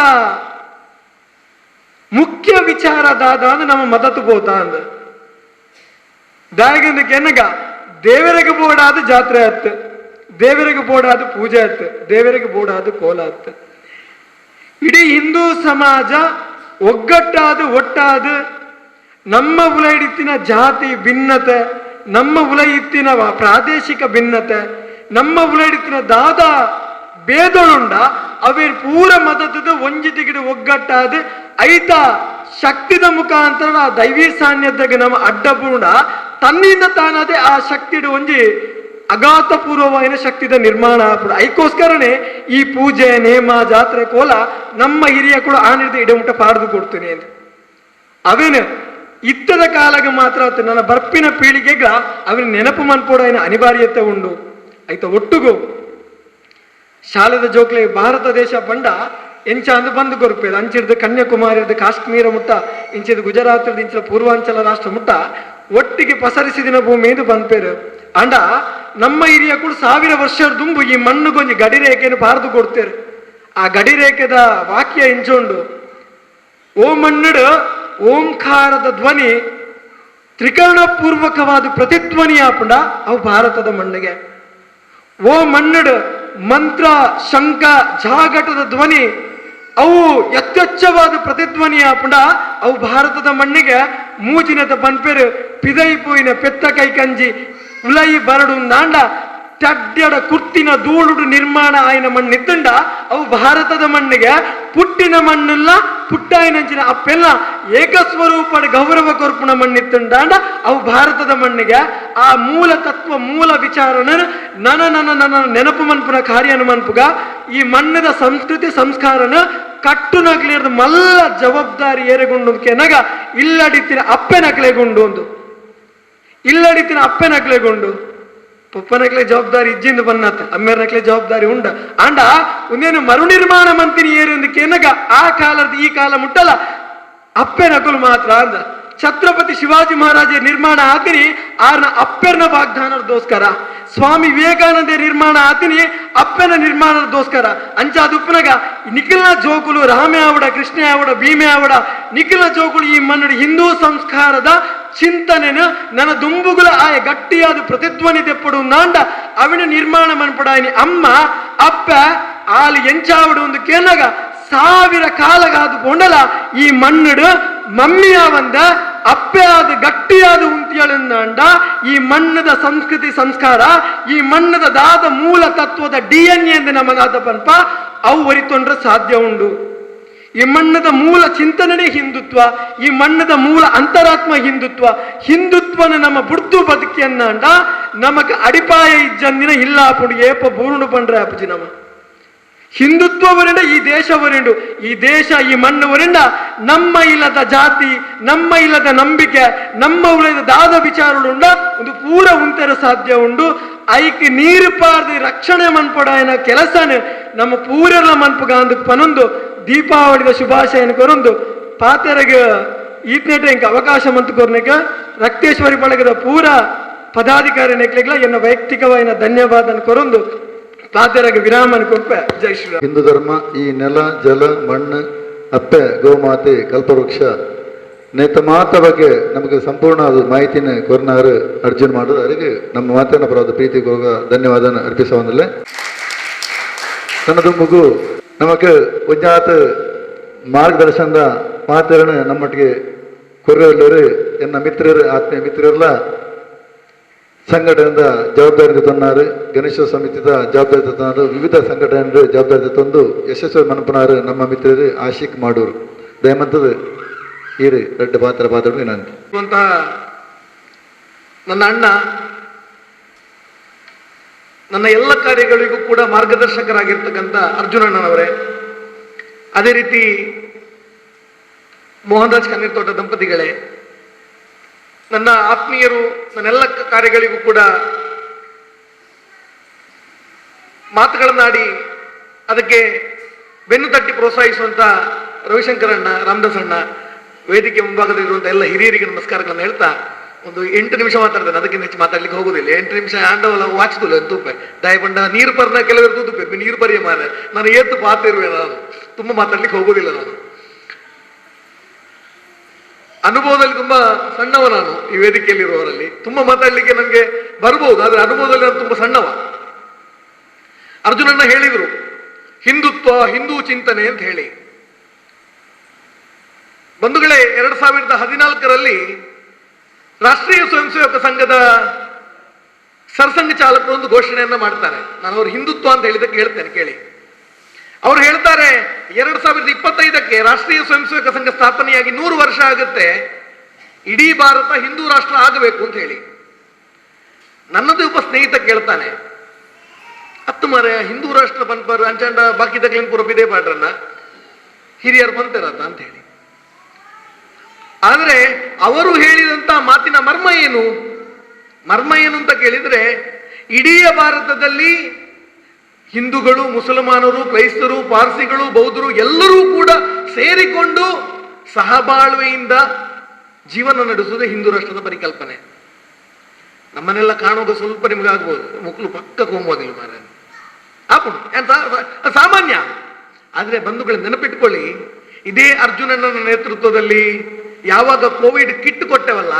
ಮುಖ್ಯ ವಿಚಾರ ದಾದ ಅಂದ್ರೆ ನಮ್ಮ ಮದತು ಪೋತ ಅಂದ ದಾಯಗಂದಕ್ಕೆ ಎನ್ನಗ ದೇವರಿಗೆ ಬೋಡಾದ ಜಾತ್ರೆ ಆತ್, ದೇವರಿಗೆ ಬೋಡಾದ ಪೂಜೆ ಆತ್, ದೇವರಿಗೆ ಬೋಡಾದ ಕೋಲ ಆತ್. ಇಡೀ ಹಿಂದೂ ಸಮಾಜ ಒಗ್ಗಟ್ಟಾದ ಒಟ್ಟಾದ ನಮ್ಮ ಉಲೈಡಿತ್ತಿನ ಜಾತಿ ಭಿನ್ನತೆ, ನಮ್ಮ ಉಲಯಿತ್ತಿನ ಪ್ರಾದೇಶಿಕ ಭಿನ್ನತೆ, ನಮ್ಮ ಉಲೈಡಿತ್ತಿನ ದಾದ ಭೇದಳುಂಡ ಅವೇರ್ ಪೂರ ಮದತದ ಒಂಜಿ ತಿಗಿಡು ಒಗ್ಗಟ್ಟಾದ ಐತ ಶಕ್ತಿದ ಮುಖಾಂತರ ಆ ದೈವೀ ಸಾನ್ನಿಧ್ಯಕ್ಕೆ ನಮ್ಮ ಅಡ್ಡಪೂರ್ಣ ತನ್ನಿಂದ ತಾನಾದೆ ಆ ಶಕ್ತಿಡು ಒಂಜಿ ಅಗಾಧಪೂರ್ವವಾದ ಶಕ್ತಿದ ನಿರ್ಮಾಣ ಆಪುಡು. ಐಕೋಸ್ಕರನೇ ಈ ಪೂಜೆ ನೇಮ ಜಾತ್ರೆ ಕೋಲ ನಮ್ಮ ಹಿರಿಯ ಕೂಡ ಆ ನಿರ್ದ ಇಡಮುಟ್ಟ ಪಾಡ್ದು ಕೊಡ್ತೀನಿ ಅಂತ ಅವೇನು ಇತ್ತದ ಕಾಲಗ ಮಾತ್ರ ನನ್ನ ಬರ್ಪಿನ ಪೀಳಿಗೆಗ ಅವನ ನೆನಪು ಮನ್ಪೋಡ ಅನಿವಾರ್ಯತೆ ಉಂಡು. ಐತ ಒಟ್ಟುಗು ಶಾಲೆದ ಜೋಕ್ಲೆ ಭಾರತ ದೇಶ ಪಂಡ ಎಂಚ ಅಂದು ಬಂದು ಕೊರ್ಪೇರು ಅಂಚಿಡ್ದು ಕನ್ಯಾಕುಮಾರಿರ್ದು ಕಾಶ್ಮೀರ ಮುಟ್ಟ ಇಂಚಿದ ಗುಜರಾತ್ ಇಂಚಿನ ಪೂರ್ವಾಂಚಲ ರಾಷ್ಟ್ರ ಮುಟ್ಟ ಒಟ್ಟಿಗೆ ಪಸರಿಸಿದಿನ ಭೂಮಿ ಬಂದ್ಪೇರು. ಅಂಡ ನಮ್ಮ ಹಿರಿಯ ಕೂಡ 1000 ವರ್ಷದ ದುಂಬು ಈ ಮಣ್ಣುಗೊಂಜಿ ಗಡಿರೇಖೆಯನ್ನು ಬಾರದು ಕೊಡ್ತೇರು. ಆ ಗಡಿರೇಖೆದ ವಾಕ್ಯ ಇಂಚುಂಡು, ಓ ಮಣ್ಣುಡು ಓಂಕಾರದ ಧ್ವನಿ ತ್ರಿಕರಣಪೂರ್ವಕವಾದ ಪ್ರತಿಧ್ವನಿ ಆಪುಂಡ ಅವು ಭಾರತದ ಮಣ್ಣಿಗೆ. ಓ ಮಣ್ಣುಡು ಮಂತ್ರ ಶಂಕ ಜಾಗಟದ ಧ್ವನಿ ಅವು ಯಥೇಚ್ಛವಾದ ಪ್ರತಿಧ್ವನಿಯ ಪುಂಡ ಅವು ಭಾರತದ ಮಣ್ಣಿಗೆ ಮೂಜಿನದ ಪನ್ಪೆರು ಪಿದೈಪುವಿನ ಪೆತ್ತ ಕೈಕಂಜಿ ಉಲೈ ಬರಡು ನಾಂಡ ತಡ್ಡಡ ಕುರ್ತಿನ ಧೂಳುಡು ನಿರ್ಮಾಣ ಆಯ್ನ ಮಣ್ಣಿದ್ದುಂಡ ಅವು ಭಾರತದ ಮಣ್ಣಿಗೆ ಪುಟ್ಟಿನ ಮಣ್ಣುಲ್ಲ ಪುಟ್ಟಾಯಿನಂಚಿನ ಅಪ್ಪೆಲ್ಲ ಏಕಸ್ವರೂಪದ ಗೌರವ ಕೊರ್ಪುನ ಮಣ್ಣಿತ್ತುಂಡಾಂಡ ಅವು ಭಾರತದ ಮಣ್ಣಿಗೆ ಆ ಮೂಲ ತತ್ವ ಮೂಲ ವಿಚಾರನ ನನ ನನ ನನ್ನ ನೆನಪು ಮನ್ಪುನ ಕಾರ್ಯನು ಮನ್ಪುಗ ಈ ಮಣ್ಣದ ಸಂಸ್ಕೃತಿ ಸಂಸ್ಕಾರನ ಕಟ್ಟುನಗ್ಲಿರ್ದು ಮಲ್ಲ ಜವಾಬ್ದಾರಿ ಏರೆಗುಂಡು ಕೆನಗ ಇಲ್ಲಡಿತ್ತಿನ ಅಪ್ಪೆನಕ್ಲೆಗುಂಡು ಒಂದು ಇಲ್ಲಡಿತ್ತಿನ ಅಪ್ಪೆನಕ್ಲೆಗುಂಡು ಪಪ್ಪನಕ್ಲೆ ಜವಾಬ್ದಾರಿ ಇಜ್ಜಿಂದ ಬನ್ನತ್ತ ಅಮ್ಮೇರ್ನಕ್ಲೆ ಜವಾಬ್ದಾರಿ ಉಂಡ ಆಂಡ ಒಂದೇನು ಮರುನಿರ್ಮಾಣ ಮಂತಿನಿ ಏರು ಕೆನಗ ಆ ಕಾಲದ ಈ ಕಾಲ ಮುಟ್ಟಲ್ಲ ಅಪ್ಪೆನಕುಲು ಮಾತ್ರ ಅಂದ. ಛತ್ರಪತಿ ಶಿವಾಜಿ ಮಹಾರಾಜ ನಿರ್ಮಾಣ ಆತಿನಿ ಆರ್ನ ಅಪ್ಪೆರ್ನ ವಾಗ್ದಾನದೋಸ್ಕರ, ಸ್ವಾಮಿ ವಿವೇಕಾನಂದ ನಿರ್ಮಾಣ ಆತಿನಿ ಅಪ್ಪನ ನಿರ್ಮಾಣದೋಸ್ಕರ. ಅಂಚಾದುಪ್ಪನಗ ನಿಖಿಲ್ನ ಜೋಕುಲು ರಾಮೆ ಆವಡ ಕೃಷ್ಣ ಆವಡ ಭೀಮೆ ಆವಡ ನಿಖಿಲ್ನ ಜೋಕುಲು ಈ ಮಣ್ಣು ಹಿಂದೂ ಸಂಸ್ಕಾರದ ಚಿಂತನೆನ ನನ್ನ ದುಂಬುಗುಲ ಆಯ ಗಟ್ಟಿಯಾದ ಪ್ರತಿಧ್ವನಿ ತೆಪ್ಪಡು ನಾಂಡ ಅವಿನ ನಿರ್ಮಾಣ ಮನ್ಪಡಾಯಿನಿ ಅಮ್ಮ ಅಪ್ಪ ಆಲು ಎಂಚಾವಡು ಒಂದು ಕೇನಗ ಸಾವಿರ ಕಾಲಗಾದು ಕೊಂಡಲ ಈ ಮಣ್ಣುಡು ಮಮ್ಮಿಯಾವಂದ ಅಪ್ಪೆ ಆದ ಗಟ್ಟಿಯಾದ ಉಂತಿಯಳಂದ ಈ ಮಣ್ಣದ ಸಂಸ್ಕೃತಿ ಸಂಸ್ಕಾರ ಈ ಮಣ್ಣದ ದಾದ ಮೂಲ ತತ್ವದ ಡಿಎನ್ಎ ಎಂದು ನಮ್ಮದಾದ ಪನ್ಪ ಅವು ಒರಿತೊಂಡ್ರೆ ಸಾಧ್ಯ ಉಂಡು. ಈ ಮಣ್ಣದ ಮೂಲ ಚಿಂತನೆ ಹಿಂದುತ್ವ, ಈ ಮಣ್ಣದ ಮೂಲ ಅಂತರಾತ್ಮ ಹಿಂದುತ್ವ. ಹಿಂದುತ್ವನ ನಮ್ಮ ಬುಡ್ದು ಬದುಕಿಯನ್ನಾಂಡ ನಮಕ್ ಅಡಿಪಾಯ ಇಜ್ಜಂದಿನ ಇಲ್ಲ ಪುಂಡು ಏಪ ಬೂರುಂಡು ಪಂಡ್ರೆ ಅಪ್ಪಜಿ ನಮ್ಮ ಹಿಂದುತ್ವ ವರಿಂಡ ಈ ದೇಶ ವರಿಂಡು ಈ ದೇಶ ಈ ಮಣ್ಣು ವರಿಂಡ ನಮ್ಮ ಇಲ್ಲದ ಜಾತಿ ನಮ್ಮ ಇಲ್ಲದ ನಂಬಿಕೆ ನಮ್ಮ ಉಳಿದ ದಾದ ವಿಚಾರಗಳುಂಡ ಒಂದು ಪೂರ ಉಂತೆರ ಸಾಧ್ಯ ಉಂಡು. ಐಕ್ ನೀರು ಪಾರ್ದಿ ರಕ್ಷಣೆ ಮನ್ಪಡಾಯನ ಕೆಲಸನೆ ನಮ್ಮ ಪೂರೆಲ್ಲ ಮನ್ಪುಗಾಂದು ಪನೊಂದು ದೀಪಾವಳಿದ ಶುಭಾಶಯನ ಕೊರೊಂದು ಪಾತೆರಗ ಈತ್ನೇಟ ಇಂಕ ಅವಕಾಶ ಮಂತು ಕೊರ್ನಿಕ ರಕ್ತೇಶ್ವರಿ ಬಳಗದ ಪೂರ ಪದಾಧಿಕಾರಿ ನೆಕ್ಲೆಗ್ಲ ಎನ್ನ ವೈಯಕ್ತಿಕವಾಯಿನ ಧನ್ಯವಾದ ಕೊರೊಂದು ಪಾತೆರಗ ವಿರಾಮನ ಕೊರ್ಪೆ. ಜೈ ಶ್ರೀರಾಮ್. ಹಿಂದೂ ಧರ್ಮ ಈ ನೆಲ ಜಲ ಮಣ್ಣು ಅಪ್ಪೆ ಗೋಮಾತೆ ಕಲ್ಪವೃಕ್ಷ ನೇತ ಮಾತ ಬಗ್ಗೆ ನಮಗೆ ಸಂಪೂರ್ಣ ಅದು ಮಾಹಿತಿನ ಕೊರ್ನಾರು ಅರ್ಜುನ್ ಮಾಡೋದು ಅವರಿಗೆ ನಮ್ಮ ಮಾತನ್ನ ಪರವಾದ ಪ್ರೀತಿ ಹೋಗ ಧನ್ಯವಾದ ಅರ್ಪಿಸುವಂದಿಲ್ಲ. ನನ್ನದು ಮಗು ನಮಕ್ ಒಂಜಾತ ಮಾರ್ಗದರ್ಶನದ ಮಾತರನ್ನು ನಮ್ಮೊಟ್ಟಿಗೆ ಕೊರ್ರೆಲ್ಲರು ಎನ್ನ ಮಿತ್ರರು ಆತ್ಮೀಯ ಮಿತ್ರರೆಲ್ಲ ಸಂಘಟನೆಯಿಂದ ಜವಾಬ್ದಾರಿ ತಂದಾರು, ಗಣೇಶ ಸಮಿತಿದ ಜವಾಬ್ದಾರಿ ತಂದಾರು, ವಿವಿಧ ಸಂಘಟನೆ ಜವಾಬ್ದಾರಿ ತಂದು ಯಶಸ್ವಿ ಮನಪನಾರು ನಮ್ಮ ಮಿತ್ರರು ಆಶಿಕ್ ಮಾಡೂರು ದಯಮಂತದ ಈರು ರೆಡ್ಡ ಪಾತ್ರ ಪಾತ್ರ ವಿನಂತಿ. ನನ್ನ ಅಣ್ಣ ನನ್ನ ಎಲ್ಲ ಕಾರ್ಯಗಳಿಗೂ ಕೂಡ ಮಾರ್ಗದರ್ಶಕರಾಗಿರ್ತಕ್ಕಂಥ ಅರ್ಜುನಣ್ಣನವರೇ, ಅದೇ ರೀತಿ ಮೋಹನ್ ರಾಜ್ ಕಣ್ಣೀರ್ತೋಟ ದಂಪತಿಗಳೇ, ನನ್ನ ಆತ್ಮೀಯರು, ನನ್ನೆಲ್ಲ ಕಾರ್ಯಗಳಿಗೂ ಕೂಡ ಮಾತುಗಳನ್ನಾಡಿ ಅದಕ್ಕೆ ಬೆನ್ನು ತಟ್ಟಿ ಪ್ರೋತ್ಸಾಹಿಸುವಂಥ ರವಿಶಂಕರಣ್ಣ, ರಾಮದಾಸ್ ಅಣ್ಣ, ವೇದಿಕೆ ಮುಂಭಾಗದಲ್ಲಿರುವಂಥ ಎಲ್ಲ ಹಿರಿಯರಿಗೆ ನಮಸ್ಕಾರಗಳನ್ನು ಹೇಳ್ತಾ ಒಂದು 8 ನಿಮಿಷ ಮಾತಾಡ್ತೇನೆ, ಅದಕ್ಕಿಂತ ಹೆಚ್ಚು ಮಾತಾಡ್ಲಿಕ್ಕೆ ಹೋಗುದಿಲ್ಲ. 8 ನಿಮಿಷ ಆಂಡವಲ್ಲ ವಾಚ್ದುಲ್ಲ ತೂಪೆ ದಯಪಂಡ ನೀರು ಪರ್ನ ಕೆಲವರು ತೂತುಪೆ ನೀರು ಪರಿಯ ಮಾರೆ ನಾನು ಏತು ಪಾತಿರುವೆ, ನಾನು ತುಂಬ ಮಾತಾಡ್ಲಿಕ್ಕೆ ಹೋಗುದಿಲ್ಲ. ನಾನು ಅನುಭವದಲ್ಲಿ ತುಂಬಾ ಸಣ್ಣವ, ನಾನು ಈ ವೇದಿಕೆಯಲ್ಲಿರುವವರಲ್ಲಿ ತುಂಬಾ ಮಾತಾಡ್ಲಿಕ್ಕೆ ನನಗೆ ಬರ್ಬೋದು, ಆದ್ರೆ ಅನುಭವದಲ್ಲಿ ನಾನು ತುಂಬಾ ಸಣ್ಣವ. ಅರ್ಜುನನ್ನ ಹೇಳಿದ್ರು ಹಿಂದುತ್ವ ಹಿಂದೂ ಚಿಂತನೆ ಅಂತ ಹೇಳಿ. ಬಂಧುಗಳೇ, 2014ರಲ್ಲಿ ರಾಷ್ಟ್ರೀಯ ಸ್ವಯಂ ಸೇವಕ ಸಂಘದ ಸರ್ಸಂಘ ಚಾಲಕರು ಒಂದು ಘೋಷಣೆಯನ್ನ ಮಾಡ್ತಾರೆ. ನಾನು ಅವರು ಹಿಂದುತ್ವ ಅಂತ ಹೇಳಿದಕ್ಕೆ ಹೇಳ್ತೇನೆ ಕೇಳಿ. ಅವ್ರು ಹೇಳ್ತಾರೆ 2025ಕ್ಕೆ ರಾಷ್ಟ್ರೀಯ ಸ್ವಯಂ ಸೇವಕ ಸಂಘ ಸ್ಥಾಪನೆಯಾಗಿ 100 ವರ್ಷ ಆಗುತ್ತೆ, ಇಡೀ ಭಾರತ ಹಿಂದೂ ರಾಷ್ಟ್ರ ಆಗಬೇಕು ಅಂತ ಹೇಳಿ. ನನ್ನದು ಒಬ್ಬ ಸ್ನೇಹಿತ ಕೇಳ್ತಾನೆ, ಹತ್ತು ಮಾರೆ ಹಿಂದೂ ರಾಷ್ಟ್ರ ಪನ್ಪರ್ ಅಂಚಾಂಡ ಬಾಕಿ ತಗ್ಲಿನ ಪೂರ ಬಿದೆ ಪಾಡ್ರನ್ನ ಹಿರಿಯರು ಬಂತಿರತ್ತ ಅಂತ ಹೇಳಿ. ಆದರೆ ಅವರು ಹೇಳಿದಂತ ಮಾತಿನ ಮರ್ಮ ಏನು? ಮರ್ಮ ಏನು ಅಂತ ಕೇಳಿದ್ರೆ, ಇಡೀ ಭಾರತದಲ್ಲಿ ಹಿಂದೂಗಳು, ಮುಸಲ್ಮಾನರು, ಕ್ರೈಸ್ತರು, ಪಾರ್ಸಿಗಳು, ಬೌದ್ಧರು ಎಲ್ಲರೂ ಕೂಡ ಸೇರಿಕೊಂಡು ಸಹಬಾಳ್ವೆಯಿಂದ ಜೀವನ ನಡೆಸುವುದೇ ಹಿಂದೂ ರಾಷ್ಟ್ರದ ಪರಿಕಲ್ಪನೆ. ನಮ್ಮನ್ನೆಲ್ಲ ಕಾಣುವಾಗ ಸ್ವಲ್ಪ ನಿಮ್ಗೆ ಆಗ್ಬೋದು, ಮಕ್ಕಳು ಪಕ್ಕ ಕೋಮೋದಿಲ್ಲ ಮಾರ ಆಪುಣು ಸಾಮಾನ್ಯ. ಆದರೆ ಬಂಧುಗಳ ನೆನಪಿಟ್ಕೊಳ್ಳಿ, ಇದೇ ಅರ್ಜುನನ ನೇತೃತ್ವದಲ್ಲಿ ಯಾವಾಗ ಕೋವಿಡ್ ಕಿಟ್ ಕೊಟ್ಟೆವಲ್ಲ,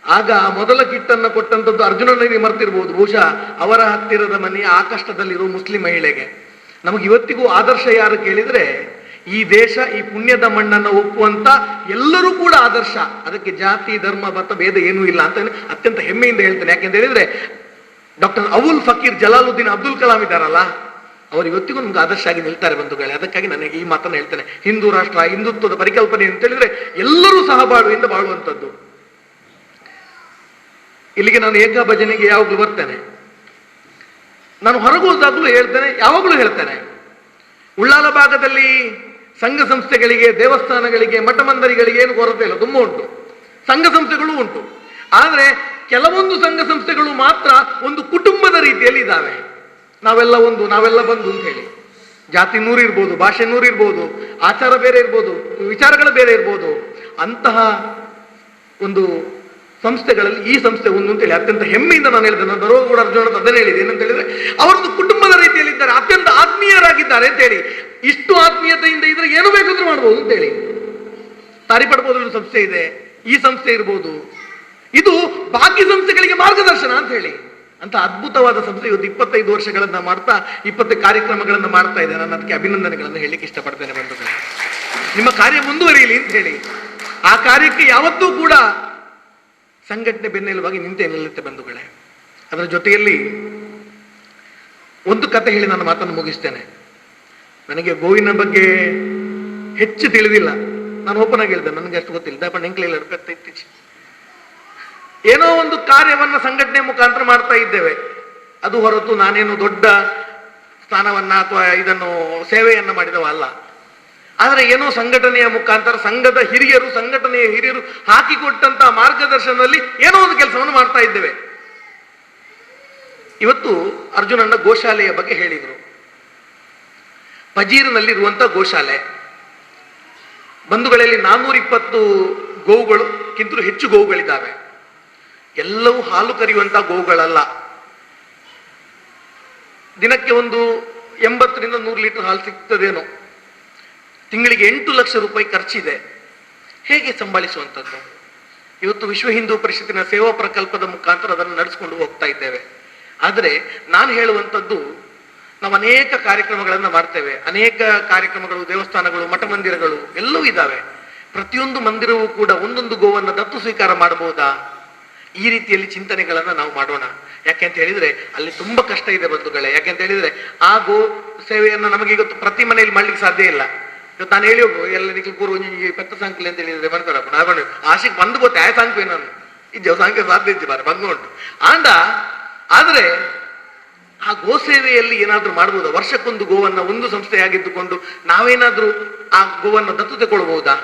ಆಗ ಮೊದಲ ಕಿಟ್ಟನ್ನು ಕೊಟ್ಟಂಥದ್ದು ಅರ್ಜುನನಿಗೆ ಮರ್ತಿರ್ಬೋದು ಬಹುಶಃ, ಅವರ ಹತ್ತಿರದ ಮನೆಯ ಆ ಕಷ್ಟದಲ್ಲಿರುವ ಮುಸ್ಲಿಂ ಮಹಿಳೆಗೆ. ನಮಗೆ ಇವತ್ತಿಗೂ ಆದರ್ಶ ಯಾರು ಕೇಳಿದ್ರೆ, ಈ ದೇಶ, ಈ ಪುಣ್ಯದ ಮಣ್ಣನ್ನು ಒಪ್ಪುವಂತ ಎಲ್ಲರೂ ಕೂಡ ಆದರ್ಶ. ಅದಕ್ಕೆ ಜಾತಿ, ಧರ್ಮ, ಮತ ಭೇದ ಏನೂ ಇಲ್ಲ ಅಂತ ಅತ್ಯಂತ ಹೆಮ್ಮೆಯಿಂದ ಹೇಳ್ತೇನೆ. ಯಾಕೆಂತ ಹೇಳಿದ್ರೆ ಡಾಕ್ಟರ್ ಅವುಲ್ ಫಕೀರ್ ಜಲಾಲುದ್ದೀನ್ ಅಬ್ದುಲ್ ಕಲಾಂ ಇದ್ದಾರಲ್ಲ, ಅವರು ಇವತ್ತಿಗೂ ನಮ್ಗೆ ಆದರ್ಶ ಆಗಿ ನಿಲ್ತಾರೆ ಬಂಧುಗಳೇ. ಅದಕ್ಕಾಗಿ ನನಗೆ ಈ ಮಾತನ್ನು ಹೇಳ್ತೇನೆ. ಹಿಂದೂ ರಾಷ್ಟ್ರ, ಹಿಂದುತ್ವದ ಪರಿಕಲ್ಪನೆ ಅಂತ ಹೇಳಿದ್ರೆ ಎಲ್ಲರೂ ಸಹಬಾಳುವಿಂದ ಬಾಳುವಂಥದ್ದು. ಇಲ್ಲಿಗೆ ನಾನು ಏಕ ಭಜನೆಗೆ ಯಾವಾಗಲೂ ಬರ್ತೇನೆ, ನಾನು ಹೊರಗೋದಾಗಲೂ ಹೇಳ್ತೇನೆ, ಯಾವಾಗಲೂ ಹೇಳ್ತೇನೆ. ಉಳ್ಳಾಲ ಭಾಗದಲ್ಲಿ ಸಂಘ ಸಂಸ್ಥೆಗಳಿಗೆ, ದೇವಸ್ಥಾನಗಳಿಗೆ, ಮಠ ಮಂದಿರಗಳಿಗೆ ಏನು ಕೊರತೆ ಇಲ್ಲ, ತುಂಬ ಉಂಟು, ಸಂಘ ಸಂಸ್ಥೆಗಳು ಉಂಟು. ಆದರೆ ಕೆಲವೊಂದು ಸಂಘ ಸಂಸ್ಥೆಗಳು ಮಾತ್ರ ಒಂದು ಕುಟುಂಬದ ರೀತಿಯಲ್ಲಿ ಇದ್ದಾವೆ. ನಾವೆಲ್ಲ ಒಂದು, ನಾವೆಲ್ಲ ಬಂದು ಅಂತ ಹೇಳಿ. ಜಾತಿ ನೂರಿರ್ಬೋದು, ಭಾಷೆ ನೂರಿರ್ಬೋದು, ಆಚಾರ ಬೇರೆ ಇರ್ಬೋದು, ವಿಚಾರಗಳು ಬೇರೆ ಇರ್ಬೋದು. ಅಂತಹ ಒಂದು ಸಂಸ್ಥೆಗಳಲ್ಲಿ ಈ ಸಂಸ್ಥೆ ಒಂದು ಅಂತೇಳಿ ಅತ್ಯಂತ ಹೆಮ್ಮೆಯಿಂದ ನಾನು ಹೇಳಿದೆ. ನಾನು ಬರುವಾಗ ಕೂಡ ಅರ್ಜುನ ಅದನ್ನೇ ಹೇಳಿದೆ. ಏನಂತ ಹೇಳಿದ್ರೆ ಅವರದ್ದು ಕುಟುಂಬದ ರೀತಿಯಲ್ಲಿ ಇದ್ದಾರೆ, ಅತ್ಯಂತ ಆತ್ಮೀಯರಾಗಿದ್ದಾರೆ ಅಂತೇಳಿ. ಇಷ್ಟು ಆತ್ಮೀಯತೆಯಿಂದ ಇದ್ರೆ ಏನು ಬೇಕಾದ್ರೂ ಮಾಡ್ಬೋದು ಅಂತೇಳಿ. ತಾರಿಪಡ್ಬೋದು ಸಂಸ್ಥೆ ಇದೆ, ಈ ಸಂಸ್ಥೆ ಇರ್ಬೋದು, ಇದು ಬಾಕಿ ಸಂಸ್ಥೆಗಳಿಗೆ ಮಾರ್ಗದರ್ಶನ ಅಂತ ಹೇಳಿ. ಅಂತ ಅದ್ಭುತವಾದ ಸಂಸ್ಥೆ ಇವತ್ತು 25 ವರ್ಷಗಳನ್ನ ಮಾಡ್ತಾ 20 ಕಾರ್ಯಕ್ರಮಗಳನ್ನು ಮಾಡ್ತಾ ಇದೆ. ನಾನು ಅದಕ್ಕೆ ಅಭಿನಂದನೆಗಳನ್ನು ಹೇಳಲಿಕ್ಕೆ ಇಷ್ಟಪಡ್ತೇನೆ ಬಂಧುಗಳೇ. ನಿಮ್ಮ ಕಾರ್ಯ ಮುಂದುವರಿಯಲಿ ಅಂತ ಹೇಳಿ. ಆ ಕಾರ್ಯಕ್ಕೆ ಯಾವತ್ತೂ ಕೂಡ ಸಂಘಟನೆ ಬೆನ್ನೆಲುಬಾಗಿ ನಿಂತೇ ನಿಲ್ಲುತ್ತೆ ಬಂಧುಗಳೇ. ಅದರ ಜೊತೆಯಲ್ಲಿ ಒಂದು ಕತೆ ಹೇಳಿ ನಾನು ಮಾತನ್ನು ಮುಗಿಸ್ತೇನೆ. ನನಗೆ ಗೋವಿನ ಬಗ್ಗೆ ಹೆಚ್ಚು ತಿಳಿದಿಲ್ಲ, ನಾನು ಓಪನ್ ಆಗಿ ಹೇಳ್ತೇನೆ, ನನಗೆ ಅಷ್ಟು ಗೊತ್ತಿಲ್ಲ. ದಯಪಣ್ಣ ಎಂಕ್ಲಿಲ್ಲ ಇತ್ತೀಚೆ ಏನೋ ಒಂದು ಕಾರ್ಯವನ್ನು ಸಂಘಟನೆ ಮುಖಾಂತರ ಮಾಡ್ತಾ ಇದ್ದೇವೆ, ಅದು ಹೊರತು ನಾನೇನು ದೊಡ್ಡ ಸ್ಥಾನವನ್ನ ಅಥವಾ ಇದನ್ನು ಸೇವೆಯನ್ನು ಮಾಡಿದವ ಅಲ್ಲ. ಆದರೆ ಏನೋ ಸಂಘಟನೆಯ ಮುಖಾಂತರ ಸಂಘದ ಹಿರಿಯರು, ಸಂಘಟನೆಯ ಹಿರಿಯರು ಹಾಕಿಕೊಟ್ಟಂತಹ ಮಾರ್ಗದರ್ಶನದಲ್ಲಿ ಏನೋ ಒಂದು ಕೆಲಸವನ್ನು ಮಾಡ್ತಾ ಇದ್ದೇವೆ. ಇವತ್ತು ಅರ್ಜುನನ್ನ ಗೋಶಾಲೆಯ ಬಗ್ಗೆ ಹೇಳಿದರು. ಪಜೀರಿನಲ್ಲಿರುವಂಥ ಗೋಶಾಲೆ ಬಂಧುಗಳಲ್ಲಿ 420 ಗೋವುಗಳು ಕಿಂತಲೂ ಹೆಚ್ಚು ಗೋವುಗಳಿದ್ದಾವೆ. ಎಲ್ಲವೂ ಹಾಲು ಕರೆಯುವಂಥ ಗೋವುಗಳಲ್ಲ. ದಿನಕ್ಕೆ ಒಂದು 80 ರಿಂದ 100 ಲೀಟರ್ ಹಾಲು ಸಿಗ್ತದೇನೋ. ತಿಂಗಳಿಗೆ 8 ಲಕ್ಷ ರೂಪಾಯಿ ಖರ್ಚಿದೆ. ಹೇಗೆ ಸಂಭಾಳಿಸುವಂಥದ್ದು? ಇವತ್ತು ವಿಶ್ವ ಹಿಂದೂ ಪರಿಷತ್ತಿನ ಸೇವಾ ಪ್ರಕಲ್ಪದ ಮುಖಾಂತರ ಅದನ್ನು ನಡೆಸಿಕೊಂಡು ಹೋಗ್ತಾ ಇದ್ದೇವೆ. ಆದರೆ ನಾನು ಹೇಳುವಂಥದ್ದು, ನಾವು ಅನೇಕ ಕಾರ್ಯಕ್ರಮಗಳನ್ನು ಮಾಡ್ತೇವೆ, ಅನೇಕ ಕಾರ್ಯಕ್ರಮಗಳು, ದೇವಸ್ಥಾನಗಳು, ಮಠ ಮಂದಿರಗಳು ಎಲ್ಲವೂ ಇದ್ದಾವೆ. ಪ್ರತಿಯೊಂದು ಮಂದಿರವೂ ಕೂಡ ಒಂದೊಂದು ಗೋವನ್ನು ದತ್ತು ಸ್ವೀಕಾರ ಮಾಡಬಹುದಾ? ಈ ರೀತಿಯಲ್ಲಿ ಚಿಂತನೆಗಳನ್ನು ನಾವು ಮಾಡೋಣ. ಯಾಕೆ ಅಂತ ಹೇಳಿದ್ರೆ ಅಲ್ಲಿ ತುಂಬಾ ಕಷ್ಟ ಇದೆ ಬಂಧುಗಳೇ. ಯಾಕೆ ಅಂತ ಹೇಳಿದ್ರೆ ಆ ಗೋ ಸೇವೆಯನ್ನು ನಮಗೆ ಇವತ್ತು ಪ್ರತಿ ಮನೆಯಲ್ಲಿ ಮಾಡ್ಲಿಕ್ಕೆ ಸಾಧ್ಯ ಇಲ್ಲ. ಇವತ್ತು ನಾನು ಹೇಳಿ ಹೋಗು ಎಲ್ಲ ನಿಖಿಲ್ ಪೂರ್ವ ಪೆತ್ತ ಸಾಂಕ್ಲಿ ಅಂತ ಹೇಳಿದ್ರೆ ಬರ್ತಾರಪ್ಪ, ನಾನು ಆಶೆಗೆ ಬಂದು ಗೊತ್ತೆ ಆಯ ಸಾಂಕ್ವೆ ನಾನು ಇಜ್ಜೆ ಸಾಂಖ್ಯ ಸಾಧ್ಯ ಇಜ್ಜೆ ಬಾರ ಬಂದು ಉಂಟು ಆಂಡ. ಆದರೆ ಆ ಗೋ ಸೇವೆಯಲ್ಲಿ ಏನಾದರೂ ಮಾಡ್ಬೋದಾ? ವರ್ಷಕ್ಕೊಂದು ಗೋವನ್ನು ಒಂದು ಸಂಸ್ಥೆಯಾಗಿದ್ದುಕೊಂಡು ನಾವೇನಾದರೂ ಆ ಗೋವನ್ನು ದತ್ತು ತಗೊಳ್ಬಹುದಾ?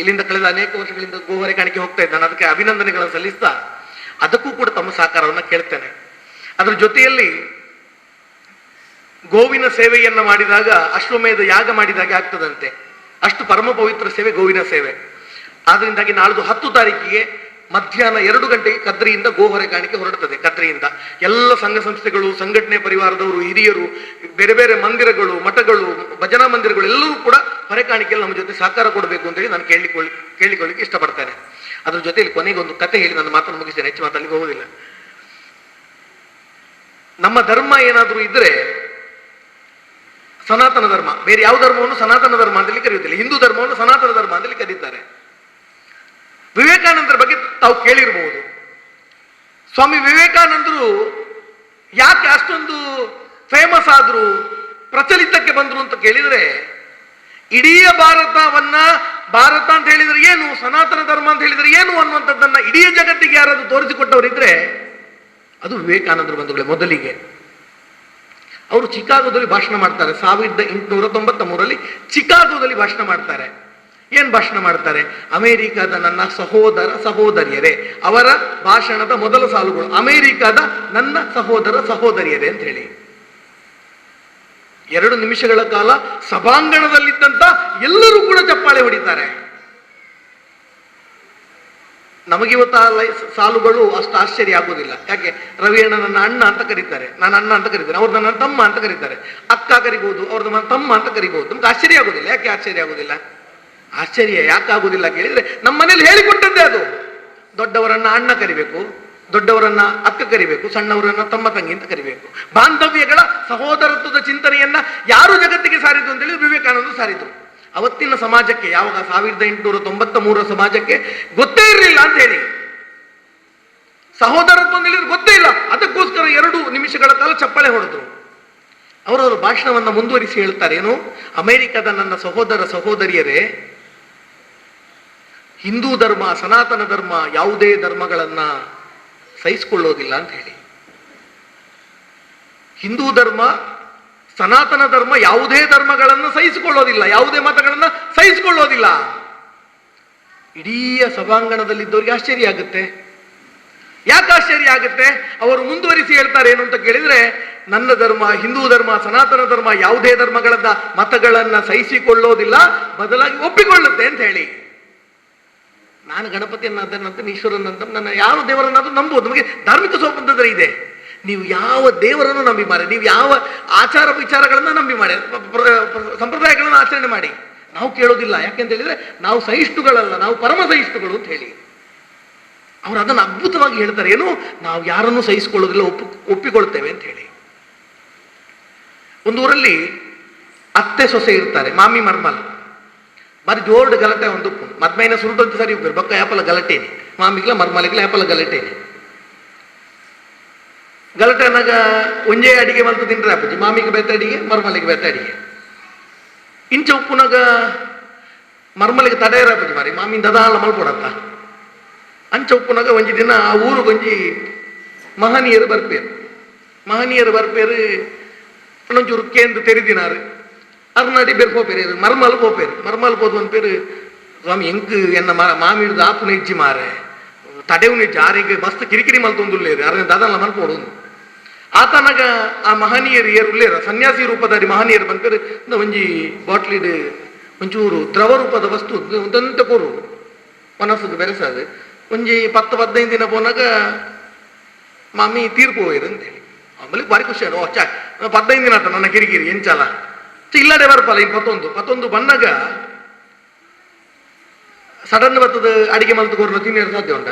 ಇಲ್ಲಿಂದ ಕಳೆದ ಅನೇಕ ವರ್ಷಗಳಿಂದ ಗೋಹೊರೆ ಕಾಣಿಕೆ ಹೋಗ್ತಾ ಇದ್ದ ನಾನು, ಅದಕ್ಕೆ ಅಭಿನಂದನೆಗಳನ್ನು ಸಲ್ಲಿಸ್ತಾ ಅದಕ್ಕೂ ಕೂಡ ತಮ್ಮ ಸಹಕಾರವನ್ನು ಕೇಳ್ತೇನೆ. ಅದರ ಜೊತೆಯಲ್ಲಿ ಗೋವಿನ ಸೇವೆಯನ್ನು ಮಾಡಿದಾಗ ಅಶ್ವಮೇಧ ಯಾಗ ಮಾಡಿದಾಗ ಆಗ್ತದಂತೆ. ಅಷ್ಟು ಪರಮ ಪವಿತ್ರ ಸೇವೆ ಗೋವಿನ ಸೇವೆ. ಆದ್ರಿಂದಾಗಿ ನಾಳ್ದು 10 ತಾರೀಕಿಗೆ ಮಧ್ಯಾಹ್ನ 2 ಗಂಟೆಗೆ ಕದ್ರಿಯಿಂದ ಗೋಹೊರೆ ಕಾಣಿಕೆ ಹೊರಡ್ತದೆ. ಕದ್ರಿಯಿಂದ ಎಲ್ಲ ಸಂಘ ಸಂಸ್ಥೆಗಳು, ಸಂಘಟನೆ ಪರಿವಾರದವರು, ಹಿರಿಯರು, ಬೇರೆ ಬೇರೆ ಮಂದಿರಗಳು, ಮಠಗಳು, ಭಜನಾ ಮಂದಿರಗಳು ಎಲ್ಲರೂ ಕೂಡ ಹೊರೆ ಕಾಣಿಕೆಯಲ್ಲಿ ನಮ್ಮ ಜೊತೆ ಸಹಕಾರ ಕೊಡಬೇಕು ಅಂತೇಳಿ ನಾನು ಕೇಳಿಕೊಳ್ಳಿಕ್ಕೆ ಇಷ್ಟಪಡ್ತೇನೆ. ಅದ್ರ ಜೊತೆಯಲ್ಲಿ ಕೊನೆಗೆ ಒಂದು ಕತೆ ಹೇಳಿ ನನ್ನ ಮಾತನ್ನು ಮುಗಿಸ್ತೇನೆ, ಹೆಚ್ಚು ಮಾತಲ್ಲಿಗೆ ಹೋಗುದಿಲ್ಲ. ನಮ್ಮ ಧರ್ಮ ಏನಾದರೂ ಇದ್ರೆ ಸನಾತನ ಧರ್ಮ, ಬೇರೆ ಯಾವ ಧರ್ಮವನ್ನು ಸನಾತನ ಧರ್ಮ ಅಂತೇಳಿ ಕರೆಯುವುದಿಲ್ಲ. ಹಿಂದೂ ಧರ್ಮವನ್ನು ಸನಾತನ ಧರ್ಮ ಅಂತೇಳಿ ಕರೀತಾರೆ. ವಿವೇಕಾನಂದರ ಬಗ್ಗೆ ತಾವು ಕೇಳಿರಬಹುದು. ಸ್ವಾಮಿ ವಿವೇಕಾನಂದರು ಯಾಕೆ ಅಷ್ಟೊಂದು ಫೇಮಸ್ ಆದ್ರು, ಪ್ರಚಲಿತಕ್ಕೆ ಬಂದ್ರು ಅಂತ ಕೇಳಿದ್ರೆ, ಇಡೀ ಭಾರತವನ್ನ, ಭಾರತ ಅಂತ ಹೇಳಿದ್ರೆ ಏನು, ಸನಾತನ ಧರ್ಮ ಅಂತ ಹೇಳಿದ್ರೆ ಏನು ಅನ್ನುವಂಥದ್ದನ್ನ ಇಡೀ ಜಗತ್ತಿಗೆ ಯಾರಾದ್ರೂ ತೋರಿಸಿಕೊಟ್ಟವರಿದ್ರೆ ಅದು ವಿವೇಕಾನಂದರು ಬಂಧುಗಳೇ. ಮೊದಲಿಗೆ ಅವರು ಚಿಕಾಗೋದಲ್ಲಿ ಭಾಷಣ ಮಾಡ್ತಾರೆ. 1893 ಚಿಕಾಗೋದಲ್ಲಿ ಭಾಷಣ ಮಾಡ್ತಾರೆ. ಏನ್ ಭಾಷಣ ಮಾಡ್ತಾರೆ? ಅಮೆರಿಕದ ನನ್ನ ಸಹೋದರ ಸಹೋದರಿಯರೇ. ಅವರ ಭಾಷಣದ ಮೊದಲ ಸಾಲುಗಳು ಅಮೆರಿಕದ ನನ್ನ ಸಹೋದರ ಸಹೋದರಿಯರೇ ಅಂತ ಹೇಳಿ. 2 ನಿಮಿಷಗಳ ಕಾಲ ಸಭಾಂಗಣದಲ್ಲಿದ್ದಂತ ಎಲ್ಲರೂ ಕೂಡ ಚಪ್ಪಾಳೆ ಹೊಡಿತಾರೆ. ನಮಗಿವತ್ತು ಆ ಸಾಲುಗಳು ಅಷ್ಟು ಆಶ್ಚರ್ಯ ಆಗೋದಿಲ್ಲ. ಯಾಕೆ? ರವಿ ಅಣ್ಣ ನನ್ನ ಅಣ್ಣ ಅಂತ ಕರೀತಾರೆ, ನಾನು ಅಣ್ಣ ಅಂತ ಕರೀತೇನೆ, ಅವ್ರು ನನ್ನ ತಮ್ಮ ಅಂತ ಕರೀತಾರೆ, ಅಕ್ಕ ಕರಿಬಹುದು, ಅವ್ರು ನನ್ನ ತಮ್ಮ ಅಂತ ಕರಿಬಹುದು. ನಮ್ಗೆ ಆಶ್ಚರ್ಯ ಆಗೋದಿಲ್ಲ. ಯಾಕೆ ಆಶ್ಚರ್ಯ ಆಗೋದಿಲ್ಲ? ಆಶ್ಚರ್ಯ ಯಾಕಾಗುದಿಲ್ಲ ಕೇಳಿದ್ರೆ, ನಮ್ಮ ಮನೇಲಿ ಹೇಳಿಕೊಟ್ಟದ್ದೇ ಅದು. ದೊಡ್ಡವರನ್ನ ಅಣ್ಣ ಕರಿಬೇಕು, ದೊಡ್ಡವರನ್ನ ಅಕ್ಕ ಕರಿಬೇಕು, ಸಣ್ಣವರನ್ನ ತಮ್ಮ ತಂಗಿ ಅಂತ ಕರಿಬೇಕು. ಬಾಂಧವ್ಯಗಳ ಸಹೋದರತ್ವದ ಚಿಂತನೆಯನ್ನ ಯಾರು ಜಗತ್ತಿಗೆ ಸಾರಿದ್ರು ಅಂತ ಹೇಳಿದ್ರೆ ವಿವೇಕಾನಂದರು ಸಾರಿದ್ರು. ಅವತ್ತಿನ ಸಮಾಜಕ್ಕೆ, ಯಾವಾಗ 1893 ಸಮಾಜಕ್ಕೆ ಗೊತ್ತೇ ಇರಲಿಲ್ಲ ಅಂತ ಹೇಳಿ, ಸಹೋದರತ್ವ ಅಂತ ಹೇಳಿದ್ರೆ ಗೊತ್ತೇ ಇಲ್ಲ. ಅದಕ್ಕೋಸ್ಕರ 2 ನಿಮಿಷಗಳ ಕಾಲ ಚಪ್ಪಾಳೆ ಹೊಡೆದ್ರು. ಅವರವರ ಭಾಷಣವನ್ನು ಮುಂದುವರಿಸಿ ಹೇಳ್ತಾರೆ, ಏನು, ಅಮೆರಿಕದ ನನ್ನ ಸಹೋದರ ಸಹೋದರಿಯರೇ, ಹಿಂದೂ ಧರ್ಮ, ಸನಾತನ ಧರ್ಮ ಯಾವುದೇ ಧರ್ಮಗಳನ್ನ ಸಹಿಸಿಕೊಳ್ಳೋದಿಲ್ಲ ಅಂತ ಹೇಳಿ. ಹಿಂದೂ ಧರ್ಮ, ಸನಾತನ ಧರ್ಮ ಯಾವುದೇ ಧರ್ಮಗಳನ್ನು ಸಹಿಸಿಕೊಳ್ಳೋದಿಲ್ಲ, ಯಾವುದೇ ಮತಗಳನ್ನ ಸಹಿಸಿಕೊಳ್ಳೋದಿಲ್ಲ. ಇಡೀ ಸಭಾಂಗಣದಲ್ಲಿದ್ದವರಿಗೆ ಆಶ್ಚರ್ಯ ಆಗುತ್ತೆ. ಯಾಕೆ ಆಶ್ಚರ್ಯ ಆಗುತ್ತೆ? ಅವರು ಮುಂದುವರಿಸಿ ಹೇಳ್ತಾರೆ ಏನು ಅಂತ ಕೇಳಿದ್ರೆ, ನನ್ನ ಧರ್ಮ, ಹಿಂದೂ ಧರ್ಮ, ಸನಾತನ ಧರ್ಮ ಯಾವುದೇ ಧರ್ಮಗಳನ್ನ, ಮತಗಳನ್ನ ಸಹಿಸಿಕೊಳ್ಳೋದಿಲ್ಲ, ಬದಲಾಗಿ ಒಪ್ಪಿಕೊಳ್ಳುತ್ತೆ ಅಂತ ಹೇಳಿ. ನಾನು ಗಣಪತಿಯನ್ನಾದನ್ನಂತ, ಈಶ್ವರನಂತ, ನನ್ನ ಯಾವ ದೇವರನ್ನಾದ್ರೂ ನಂಬೋದು, ನಮಗೆ ಧಾರ್ಮಿಕ ಸ್ವಾತಂತ್ರ್ಯ ಇದೆ. ನೀವು ಯಾವ ದೇವರನ್ನು ನಂಬಿ ಮಾಡಿ, ನೀವು ಯಾವ ಆಚಾರ ವಿಚಾರಗಳನ್ನ ನಂಬಿ ಮಾಡಿ, ಸಂಪ್ರದಾಯಗಳನ್ನು ಆಚರಣೆ ಮಾಡಿ, ನಾವು ಕೇಳೋದಿಲ್ಲ. ಯಾಕೆಂತ ಹೇಳಿದ್ರೆ ನಾವು ಸಹಿಷ್ಣುಗಳಲ್ಲ, ನಾವು ಪರಮ ಸಹಿಷ್ಣುಗಳು ಅಂತ ಹೇಳಿ ಅವರು ಅದನ್ನು ಅದ್ಭುತವಾಗಿ ಹೇಳ್ತಾರೆ. ಏನು, ನಾವು ಯಾರನ್ನೂ ಸಹಿಸಿಕೊಳ್ಳೋದಿಲ್ಲ, ಒಪ್ಪಿಕೊಳ್ತೇವೆ ಅಂತ ಹೇಳಿ. ಒಂದು ಊರಲ್ಲಿ ಅತ್ತೆ ಸೊಸೆ ಇರ್ತಾರೆ, ಮಾಮಿ ಮರ್ಮಲ್. ಬಾರಿ ಜೋರ್ಡ್ ಗಲಾಟೆ ಒಂದು ಮದ್ಮೈನ ಸುರುಟಂತ ಸರಿ ಹೋಗ್ಬೇಕು, ಬೊಕ್ಕ ಯಾಪಲ ಗಲಾಟೇನಿ, ಮಾಮಿಗ್ಲ ಮರ್ಮಲಿಗ್ಲ ಯಾಪಲ ಗಲಾಟೇನಿ. ಗಲಾಟೆ ಅನ್ನಾಗ ಒಂಜೇ ಅಡಿಗೆ ಮಲ್ತು ತಿಂದ್ರೆ ಅಪ್ಪಾಜಿ, ಮಾಮಿಗೆ ಬೇತ ಅಡಿಗೆ, ಮರ್ಮಲಿಗೆ ಬೇತ ಅಡಿಗೆ. ಇಂಚ ಉಪ್ಪುನಾಗ ಮರ್ಮಲಿಗೆ ತಡೆಯರ ಅಪ್ಪಾಜಿ ಮಾರಿ, ಮಾಮಿನ ದದಾಲ ಮಲ್ಕೊಡತ್ತ. ಅಂಚ ಉಪ್ಪುನಾಗ ಒಂಜಿ ದಿನ ಆ ಊರುಗೊಂಜಿ ಮಹನೀಯರು ಬರ್ಪೇರು. ಮಹನೀಯರು ಬರ್ಪೇರು, ಒಂಚೂರು ಕೇಂದ್ರ ತೆರಿದಿನಾರು ಅರ್ನಾಡಿ ಬೇರೆ ಪೋಪೇರು, ಮರ್ಮಲ್ ಪೋಪೇರು. ಮರ್ಮಲ್ ಪೋದು ಒಂದು ಪೇರು, ಸ್ವಾಮಿ ಎಂಕ್ ಎನ್ನ ಮಾಮಿಡ್ದು ಆಪುನ ಇಜ್ಜಿ ಮಾರೆ, ತಡೆವು ನಿಜ್ಜಿ ಆರಿಗೆ ಮಸ್ತ್ ಕಿರಿಕಿರಿ ಮಲ್ತೊಂದುಲ್ಲೇರು, ಅರ್ನ ದಾದಲ್ಲ ಮಲ್ಪೋಡು. ಆತನಾಗ ಆ ಮಹನೀಯರು ಏರುಲ್ಲೇರ, ಸನ್ಯಾಸಿ ರೂಪದಾರಿ ಮಹನೀಯರು ಬಂದ್ಪೇರು, ಒಂಜಿ ಬಾಟ್ಲಿಡ್ ಒಂಚೂರು ದ್ರವ ರೂಪದ ವಸ್ತು ಒಂದಂತ ಕೊರು ಮನಸ್ಸಿಗೆ ಬೆರೆಸಾದು ಒಂಜಿ 10 15 ದಿನ ಪೋನಾಗ ಮಾಮಿ ತೀರ್ಪು ಹೋಯಿರು ಅಂತೇಳಿ. ಆಮೇಲೆ ಭಾರಿ ಖುಷಿ ಆಯ್ತು, ಓ ಚಾ 15 ದಿನ ಆತ ನನ್ನ ಕಿರಿಕಿರಿ ಎಂಚಲ ಇಲ್ಲಡೆ ಬರ್ಪಲ್ಲ. ಇನ್ನು 11 ಬಂದಾಗ ಸಡನ್ ಬರ್ತದ ಅಡಿಗೆ ಮಲ್ತು ಕೊರ್ನ ತಿನ್ನಿರ ಸಾಧ್ಯ ಉಂಟ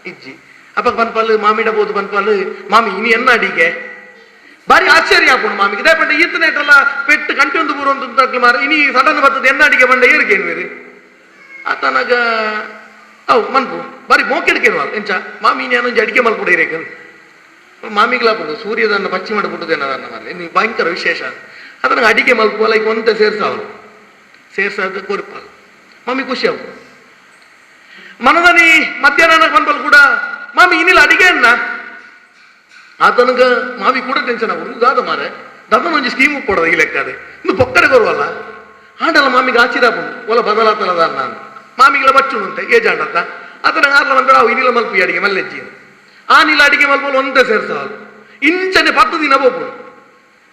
ಇಜ್ಜಿ. ಅಪ್ಪ ಬನ್ಪಾಲು ಮಾಮಿಡ ಬೋದು ಬನ್ಪಾಲು, ಮಾಮಿ ಇನಿ ಎನ್ನ ಅಡಿಗೆ ಭಾರಿ ಆಶ್ಚರ್ಯ ಆಪುಂಡು ಮಾಮಿಗೆ. ಇದೇ ಪಂಡ ಈತನೇಟಲ್ಲ ಪೆಟ್ಟು ಕಂಟಿಯೊಂದು ಬೂರೊಂದು ಮಾರ ಇನಿ ಸಡನ್ ಬರ್ತದ ಎನ್ನ ಅಡಿಗೆ ಬಂಡ ಏರಿಗೇನು ಬೇರೆ ಆತನಾಗ ಅವು ಮನ್ಪು ಬಾರಿ ಮೋಕೆಡ್ಕೇನು ಎಂಚ ಮಾಮಿ ಇನ್ನೇನೊಂದು ಅಡಿಗೆ ಮಲ್ಪುಡ ಇರೇಕ ಮಾಮಿಗ್ಲಾಪುಂಡು ಸೂರ್ಯದನ್ನ ಪಚ್ಚಿ ಮಾಡಿಬಿಟ್ಟುದೇನದನ್ನ ಮಾರ್ಲಿ ನೀವು ಭಯಂಕರ ವಿಶೇಷ. ಅದನ್ನ ಅಡಿಗೆ ಮಲ್ಪುವಲ್ಲ ಈಗ ಒಂತೆ ಸೇರ್ಸಾವಳು ಸೇರ್ಸಾದ ಕೊರ್ಪಾಲ್ ಮಾಮಿ ಖುಷಿ ಅವು. ಮನದನಿ ಮಧ್ಯಾಹ್ನ ಬಂದ್ಬಲ್ ಕೂಡ ಮಾಮಿ ಇನ್ನಿಲ್ಲ ಅಡಿಗೆ ಅನ್ನ ಆತನಗ ಮಾಮಿ ಕೂಡ ಟೆನ್ಷನ್ ಆಗ್ಬಿಡು ದಾದ ಮಾರೆ ದದನ ಒಂಜಿ ಸ್ಕೀಮ್ ಕೊಡೋದು ಈ ಲೆಕ್ಕದೆ ಇನ್ನು ಪೊಕ್ಕಡೆ ಕೊರುವಲ್ಲ ಆಂಡಲ್ಲ ಮಾಮಿಗೆ ಆಚಿರಾಪುಂಡು ಒಲ ಬದಲಾತಲದ ಅನ್ನ ಮಾಮಿಗೆಲ್ಲ ಬಚ್ಚುಂಟೆ ಏಜಾಂಡತ್ತ ಆತನ ಆರ್ಲ ಬಂದ್ರೆ ಅವು ಇನ್ನಿಲ್ಲ ಮಲ್ಪಿ ಅಡಿಗೆ ಮಲ್ಲೆಜ್ಜಿ ಆ ನಿಲ್ಲ ಅಡಿಗೆ ಮಲ್ಪಲು ಒಂದೇ ಸೇರ್ಸಾವಲು ಇಂಚನೆ 10 ದಿನ ಹೋಗ್ಬೋದು.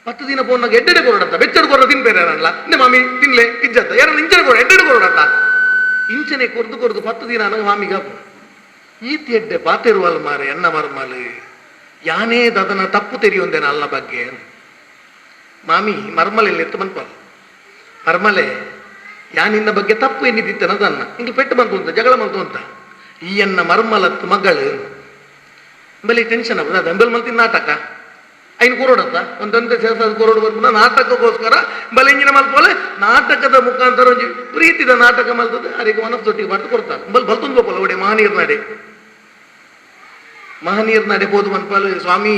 10 ದಿನ ಪೋನಾಗ ಎಡ್ಡೆಡೆ ಕೊರಡತ್ತ ಬೆಚ್ಚಡು ಕೊರ ತಿನ್ಬೇರೆ ಅಲ್ಲ ಇನ್ನೆ ಮಾಮಿ ತಿನ್ಲೆ ಇಜ್ಜತ್ತ ಯಾರನ್ನ ಇಂಚನೆ ಕೊರ ಎಡ್ಡೆಡೆ ಕೊರಡತ್ತ ಇಂಚನೆ ಕೊರ್ದು ಕೊರ್ದು 10 ದಿನ ನನಗೆ ಮಾಮಿಗೆ ಈತಿ ಎಡ್ಡೆ ಪಾತಿರುವಲ್ ಮಾರೆ ಎನ್ನ ಮರ್ಮಲು ಯಾನೇ ದದನ ತಪ್ಪು ತೆರಿಯೊಂದೇನ ಅಲ್ಲ ಬಗ್ಗೆ ಮಾಮಿ ಮರ್ಮಲೆಲ್ಲಿ ಎತ್ತು ಬಂದ್ಪಾಲ ಮರ್ಮಲೆ ಯಾನಿನ್ನ ಬಗ್ಗೆ ತಪ್ಪು ಎನ್ನಿದ್ದಿತ್ತನದನ್ನ ಹಿಂಗೆ ಪೆಟ್ಟು ಬಂತು ಅಂತ ಜಗಳ ಬಂತು ಅಂತ ಈ ಎನ್ನ ಮರ್ಮಲತ್ ಮಗಳು ಅಂಬಲಿ ಟೆನ್ಷನ್ ಆಗ್ತದೆ ಅದು ಅಂಬಲ್ ಮಲ್ತಿನ ನಾಟಕ ಐನು ಕೊರೋಡತ್ತ ಒಂದೊಂದೇ ಸೇರ್ಸದ ಕೊರೋಡು ಬರ್ಪುನ ನಾಟಕಕ್ಕೋಸ್ಕರ ಬಲೆ ಇಂಜಿನ ಮಲ್ಪೋಲೆ ನಾಟಕದ ಮುಖಾಂತರ ಒಂಜಿ ಪ್ರೀತಿದ ನಾಟಕ ಮಲ್ತದೆ ಅರಿಗೆ ಮನಸ್ಸೊಟ್ಟಿಗೆ ಮಾಡ್ತು ಕೊಡ್ತಾರೆ ಬಲ್ ಬಲ್ತೊಂದು ಬೋಪಲ್ಲ ಒಡೆ ಮಹನೀರ್ ನಡೆ ಮಹನೀರ್ ನಡೆ ಬೋದು ಮನ್ಪಾಲು ಸ್ವಾಮಿ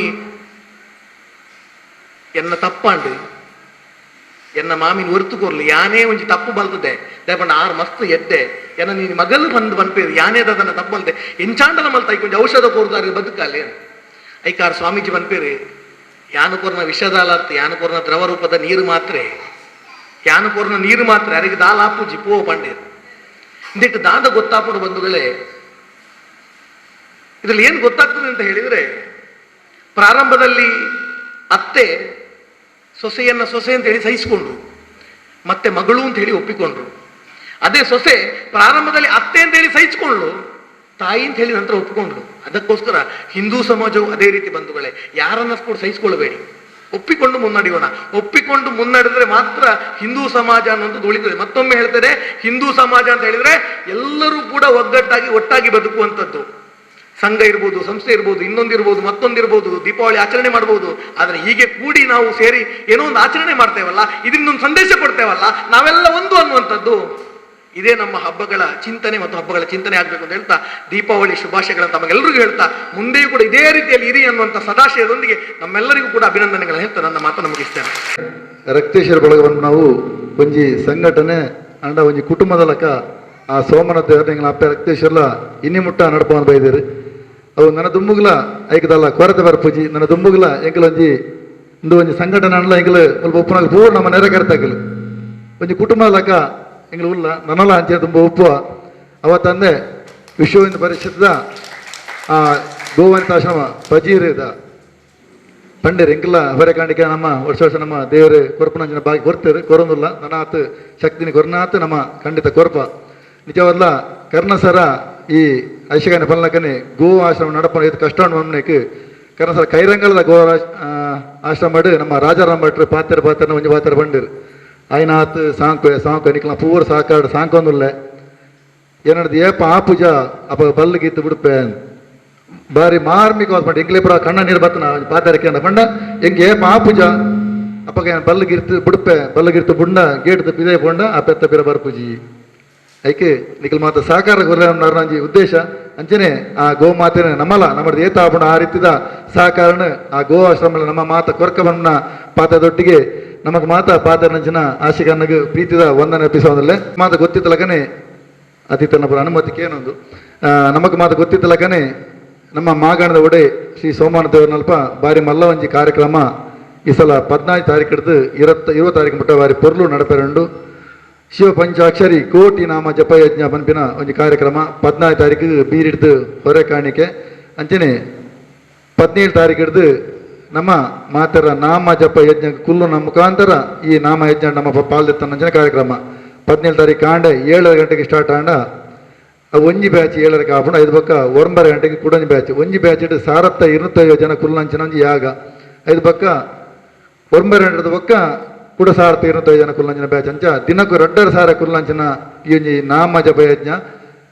ಎನ್ನ ತಪ್ಪಾಂಡು ಎನ್ನ ಮಾಮಿನ ಒರ್ತು ಕೊರ್ಲು ಯಾನೇ ಒಂಜಿ ತಪ್ಪು ಬಲ್ತದೆ ದಯಪಂಡ ಆರು ಮಸ್ತ್ ಎಡ್ಡೆ ಎನ್ನ ನೀನು ಮಗಲು ಬಂದು ಬನ್ಪೇರು ಯಾನೇ ಅದನ್ನ ತಪ್ಪು ಬಲ್ತೆ ಎಂಚಾಂಡಲ ಮಲ್ತ ಐಕೊಂಜಿ ಔಷಧ ಕೋರ್ದಾರೆ ಬದುಕಾಲೆ ಐಕಾರ್ ಸ್ವಾಮೀಜಿ ಬನ್ಪೇರು ಯಾನು ಕೊರ್ನ ವಿಷದಾಲತ್ ಯಾನು ಕೊರ್ನ ದ್ರವ ರೂಪದ ನೀರು ಮಾತ್ರೆ ಯಾನು ಕೊರ್ನ ನೀರು ಮಾತ್ರೆ ಅರಿಗೆ ದಾಲ್ ಆಪುಜಿ ಪೋ ಪಂಡೇರು ಇಂದಿಟ್ಟು ದಾದ ಗೊತ್ತಾಪುಡು ಬಂಧುಗಳೇ. ಇದ್ರಲ್ಲಿ ಏನು ಗೊತ್ತಾಗ್ತದೆ ಅಂತ ಹೇಳಿದ್ರೆ, ಪ್ರಾರಂಭದಲ್ಲಿ ಅತ್ತೆ ಸೊಸೆಯನ್ನ ಸೊಸೆ ಅಂತ ಹೇಳಿ ಸಹಿಸಿಕೊಂಡ್ರು, ಮತ್ತೆ ಮಗಳು ಅಂತ ಹೇಳಿ ಒಪ್ಪಿಕೊಂಡ್ರು. ಅದೇ ಸೊಸೆ ಪ್ರಾರಂಭದಲ್ಲಿ ಅತ್ತೆ ಅಂತ ಹೇಳಿ ಸಹಿಸಿಕೊಂಡ್ಲು, ತಾಯಿ ಅಂತ ಹೇಳಿ ನಂತರ ಒಪ್ಪಿಕೊಂಡ್ಲು. ಅದಕ್ಕೋಸ್ಕರ ಹಿಂದೂ ಸಮಾಜವು ಅದೇ ರೀತಿ ಬಂಧುಗಳೇ, ಯಾರನ್ನ ಕೂಡ ಸಹಿಸಿಕೊಳ್ಳಬೇಡಿ, ಒಪ್ಪಿಕೊಂಡು ಮುನ್ನಡೆಯೋಣ. ಒಪ್ಪಿಕೊಂಡು ಮುನ್ನಡೆದ್ರೆ ಮಾತ್ರ ಹಿಂದೂ ಸಮಾಜ ಅನ್ನೋದು ಉಳಿತದೆ. ಮತ್ತೊಮ್ಮೆ ಹೇಳ್ತಾರೆ, ಹಿಂದೂ ಸಮಾಜ ಅಂತ ಹೇಳಿದ್ರೆ ಎಲ್ಲರೂ ಕೂಡ ಒಗ್ಗಟ್ಟಾಗಿ ಒಟ್ಟಾಗಿ ಬದುಕುವಂಥದ್ದು. ಸಂಘ ಇರ್ಬೋದು, ಸಂಸ್ಥೆ ಇರ್ಬೋದು, ಇನ್ನೊಂದಿರ್ಬೋದು, ಮತ್ತೊಂದಿರ್ಬೋದು, ದೀಪಾವಳಿ ಆಚರಣೆ ಮಾಡ್ಬೋದು. ಆದರೆ ಹೀಗೆ ಕೂಡಿ ನಾವು ಸೇರಿ ಏನೋ ಒಂದು ಆಚರಣೆ ಮಾಡ್ತೇವಲ್ಲ, ಇದರಿಂದ ಒಂದು ಸಂದೇಶ ಕೊಡ್ತೇವಲ್ಲ, ನಾವೆಲ್ಲ ಒಂದು ಅನ್ನುವಂಥದ್ದು, ಇದೇ ನಮ್ಮ ಹಬ್ಬಗಳ ಚಿಂತನೆ ಮತ್ತು ಹಬ್ಬಗಳ ಚಿಂತನೆ ಆಗಬೇಕು ಅಂತ ಹೇಳ್ತಾ ದೀಪಾವಳಿ ಶುಭಾಶಯಗಳನ್ನು ತಮಗೆಲ್ಲರಿಗೂ ಹೇಳ್ತಾ, ಮುಂದೆಯೂ ಕೂಡ ಇದೇ ರೀತಿಯಲ್ಲಿ ಇರಿ ಅನ್ನುವಂಥ ಸದಾಶಯದೊಂದಿಗೆ ನಮ್ಮೆಲ್ಲರಿಗೂ ಕೂಡ ಅಭಿನಂದನೆಗಳನ್ನು ಹೇಳ್ತಾ ನನ್ನ ಮಾತನ್ನು ಮುಗಿಸ್ತೇನೆ. ರಕ್ತೇಶ್ವರ ಬಳಗವನ್ನು ನಾವು ಒಂಜಿ ಸಂಘಟನೆ ಅಂಡ ಒಂಜಿ ಕುಟುಂಬದ ಲಕ ಆ ಸೋಮನಾಥ ದೇವರ ಅಪ್ಪ ರಕ್ತೇಶ್ವರಲ ಇನ್ನಿ ಮುಟ್ಟ ನಡ್ಕೊಂಡು ಬೈದಿರು. ಅವು ನನ್ನ ದುಂಬುಗ್ಲ ಐಕದಲ್ಲ ಕೊರತೆ ಬರ್ಪೂಜಿ, ನನ್ನ ದುಂಬುಗ್ಲ ಎಂಕಲ ಒಂಜಿ ಇಂದು ಒಂಜಿ ಸಂಘಟನೆ ಅಂಡಲ ಎಂಕಲು ಸ್ವಲ್ಪ ಉಪ್ಪುನಾಗ ಪೂರ ನಮ್ಮ ನೆರೆ ಕರೆತಾಕಲು ಒಂಜಿ ಕುಟುಂಬ ಲಕ ಎಂಗ್ಲು ಉಲ್ಲ ನನ್ನಲ ಅಂಚೆ ತುಂಬ ಉಪ್ಪುವ. ಅವ ತಂದೆ ವಿಶ್ವ ಹಿಂದೂ ಪರಿಷತ್ದ ಆ ಗೋವನಿತಾಶ್ರಮ ಪಜೀರದ ಪಂಡಿರ್ ಎಂಕಲ ಹೊರೆ ಕಾಣಿಕೆ ನಮ್ಮ ವರ್ಷ ವರ್ಷ ನಮ್ಮ ದೇವರು ಕೊರಪನಂಜನ ಬಾಗಿ ಕೊರ್ತಿರು ಕೊರೊಂದುಲ್ಲ ನನಾತ್ ಶಕ್ತಿನಿ ಕೊರ್ನಾತ್ ನಮ್ಮ ಖಂಡಿತ ಕೊರಪ. ನಿಜವಲ್ಲ ಕರ್ಣಸರ ಈ ಐಶಗಾನ ಪಲ್ನಕನೆ ಗೋ ಆಶ್ರಮ ನಡಪನ ಇದು ಕಷ್ಟ ಮಮ್ಮನೆಕ್ ಕರ್ಣಸರ ಕೈರಂಗಲದ ಗೋ ಆಶ್ರಮ ಮಾಡಿ ನಮ್ಮ ರಾಜಾರಾಮ್ ಭಟ್ರು ಪಾತ್ರ ಪಾತ್ರನ ಒಂಜಿ ಪಾತ್ರ ಬಂಡಿರು. ಐನಾತ್ ಸಾಂಕು ಸಾಂಕು ನಿಕ್ಲ ಪೂರ ಸಾಕಾಡು ಸಾಂಕೊಂದುಲ್ಲೆ ಏನದು ಏಪ ಆ ಪೂಜಾ ಅಪ್ಪ ಬಲ್ಲು ಗೀತು ಬಿಡುಪೆ ಬಾರಿ ಮಾರ್ಮಿಕವಾದ ಪಂಡ ಎಂಗ್ಲೇ ಪೂರ ಕಣ್ಣ ನೀರು ಬತ್ತನ ಪಾತಾರಕ್ಕೆ ಅಂದ ಪಂಡ ಎಂಗೆ ಏಪ ಆ ಪೂಜಾ ಅಪ್ಪಗೆ ಬಲ್ಲು ಗಿರ್ತು ಬಿಡುಪೆ ಬಲ್ಲು ಗಿರ್ತು ಬುಂಡ ಗೇಟ್ ಪಿದೆ ಪೊಂಡ ಆ ಪೆತ್ತ ಪಿರ ಬರ್ಪೂಜಿ ಐಕೆ ನಿಖಲ್ ಮಾತ ಸಹಕಾರ ಗುರ್ರಂಜಿ ಉದ್ದೇಶ ಅಂಚನೆ ಆ ಗೋಮಾತೆನ ನಮ್ಮಲ್ಲ ನಮ್ಮದು ಏತ ಆಪುಂಡ ಆ ರೀತಿದ ಸಹಕಾರನ ಆ ಗೋ ಆಶ್ರಮ ನಮ್ಮ ಮಾತ ಕೊರ್ಕ ಬಣ್ಣ ಪಾತದೊಟ್ಟಿಗೆ ನಮಗ್ ಮಾತ ಪಾತರಂಚಿನ ಆಶಿಕನ್ನಗ ಪ್ರೀತಿದ ವಂದನೆ ಅರ್ಪಿಸೋದಲ್ಲೇ ಮಾತ ಗೊತ್ತಿತ್ತಲಕನೆ ಅತಿಥನಪುರ ಅನುಮತಿಗೆ ಏನೊಂದು ನಮಗ್ ಮಾತ ಗೊತ್ತಿತ್ತಲಕನೆ ನಮ್ಮ ಮಾಗಾಣದ ಒಡೆ ಶ್ರೀ ಸೋಮನಾಥ ದೇವರನಲ್ಪ ಬಾರಿ ಮಲ್ಲವಂಜಿ ಕಾರ್ಯಕ್ರಮ ಈ ಸಲ 14 ತಾರೀಕು ಹಿಡಿದು 20 ತಾರೀಕು ಮುಟ್ಟ ಬಾರಿ ಪೊರ್ಲು ನಡಪೆರಂಡು ಶಿವ ಪಂಚಾಕ್ಷರಿ ಕೋಟಿ ನಾಮ ಜಪಯಜ್ಞ ಪನ್ಪಿನ ಒಂದು ಕಾರ್ಯಕ್ರಮ 14 ತಾರೀಕು ಬೀರಿಡ್ದು ಹೊರೆ ಕಾಣಿಕೆ ಅಂಚನೆ 17 ತಾರೀಕು ಹಿಡಿದು ನಮ್ಮ ಮಾತರ ನಾಮ ಜಪ ಯಜ್ಞ ಕುಲ್ಲು ನಮ್ಮ ಮುಖಾಂತರ ಈ ನಾಮ ಯಜ್ಞ ನಮ್ಮ ಪಾಲ್ದೆತ್ತನಂಚಿನ ಕಾರ್ಯಕ್ರಮ 17 ತಾರೀಕು ಕಾಂಡೆ 7 ಗಂಟೆಗೆ ಸ್ಟಾರ್ಟ್ ಆಂಡ ಒಂಜಿ ಬ್ಯಾಚ್ 7 ಆಪುಂಡು 5 ಪಕ್ಕ 9 ಗಂಟೆಗೆ ಕುಡೊಂಜಿ ಬ್ಯಾಚ್ ಒಂಜಿ ಬ್ಯಾಚ್ ಇಟ್ಟು 1250 ಜನ ಕುಲ್ಲಂಚಿನ ಒಂಜಿ ಯಾಗ 5 ಪಕ್ಕ 9 ಗಂಟೆದ ಪಕ್ಕ ಕೂಡ 1250 ಜನ ಕುಲ್ಲಂಚಿನ ಬ್ಯಾಚ್ ಅಂಚ ದಿನಕ್ಕೂ 2,500 ಕುಲ್ಲಂಚಿನ ಈ ಒಂಜಿ ನಾಮ ಜಪಯಜ್ಞ